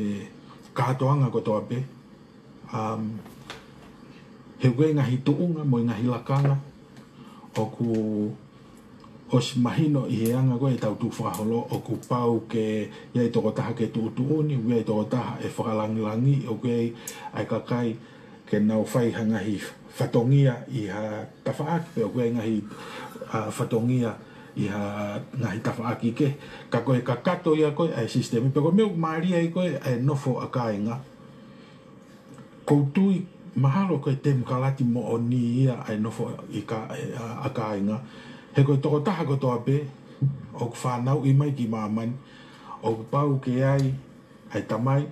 kātoanga kotoa pē. Um, he ko e ngaahi tuʻunga mo e ngaahi lakanga ʻoku ʻosi mahino ʻi he anga ko ē ʻetau tukufakaholo, ʻoku pau ke ʻi ai e tokotaha ke tuʻutuʻuni, ʻoku ʻi ai e tokotaha ʻe fakalangilangi, ʻoku ʻi ai ʻa e kakai ke nau fai ha ngaahi fatongia ʻi ha tafaʻaki, pe ʻoku ʻi ai e ngaahi, ʻa, fatongia ʻi ha ngaahi tafaʻaki kehe. Ka ko e kakato ia ko ē ʻa e sisitemi, pea ko e meʻa ʻoku mālie ai ko ē ʻa e nofo ʻa kāinga. ʻOku ou tui mahalo ko e temokalati moʻoni ia ʻa e nofo ʻi kā-, ʻa, ʻa kāinga. He ko e tokotaha kotoa pē ʻoku fanauʻi mai ki māmani, ʻoku pau ke ʻi ai ʻa e tamai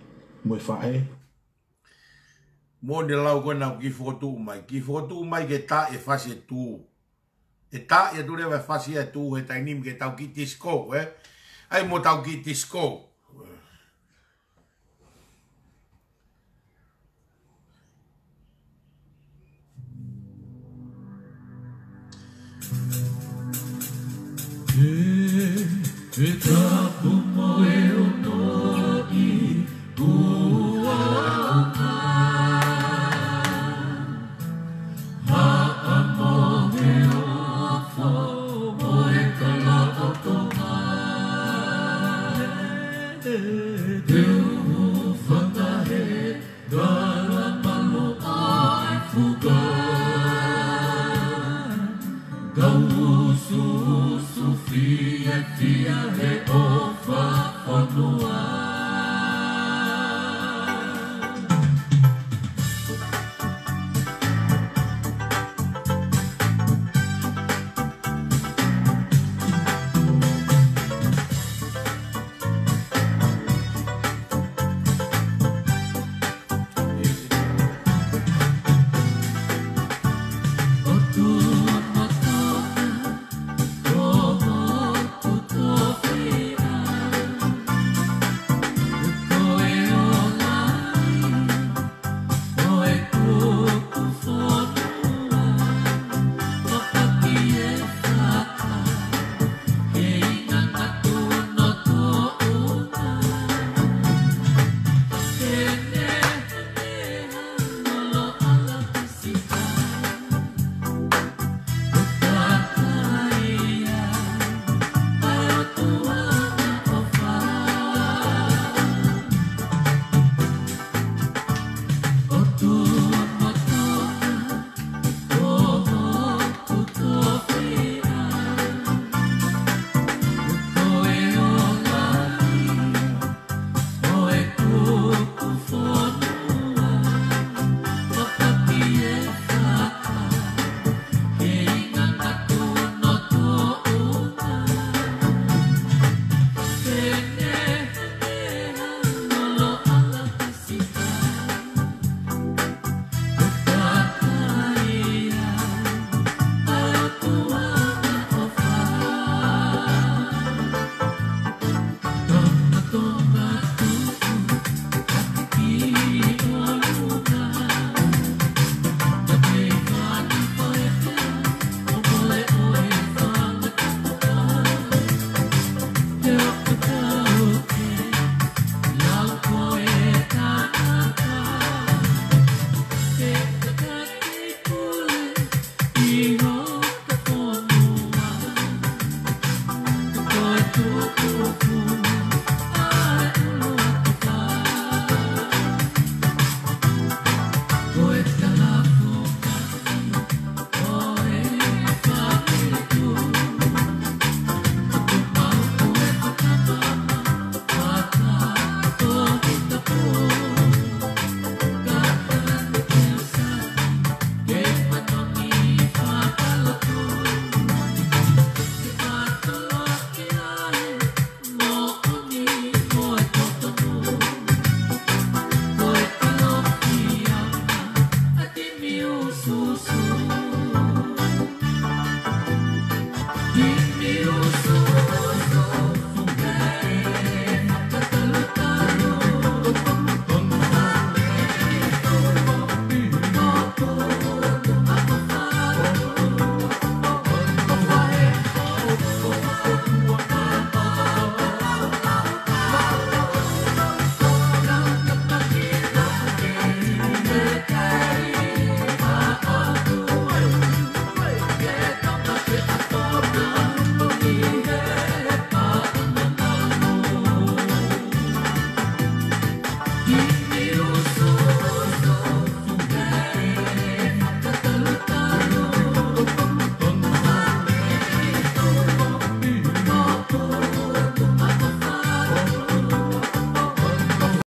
mo e faʻē. Moʻoni e lau ko ē naʻa ku kiʻi fokotuʻu mai. Kiʻi fokotuʻu mai ke tā e fasi e tū. ʻE tā ia tu leva e fasi e tū he taimi ni ke tau kiʻi disco, ē? ʻAi mo tau kiʻi disco. E, e tapu mo e ono i ua o ka. Haʻamo he ofo mo e kala o Tonga. Te u hūfanga he kala malu ʻo e fuka. Kau usuusu fiefia he ʻofa fonua.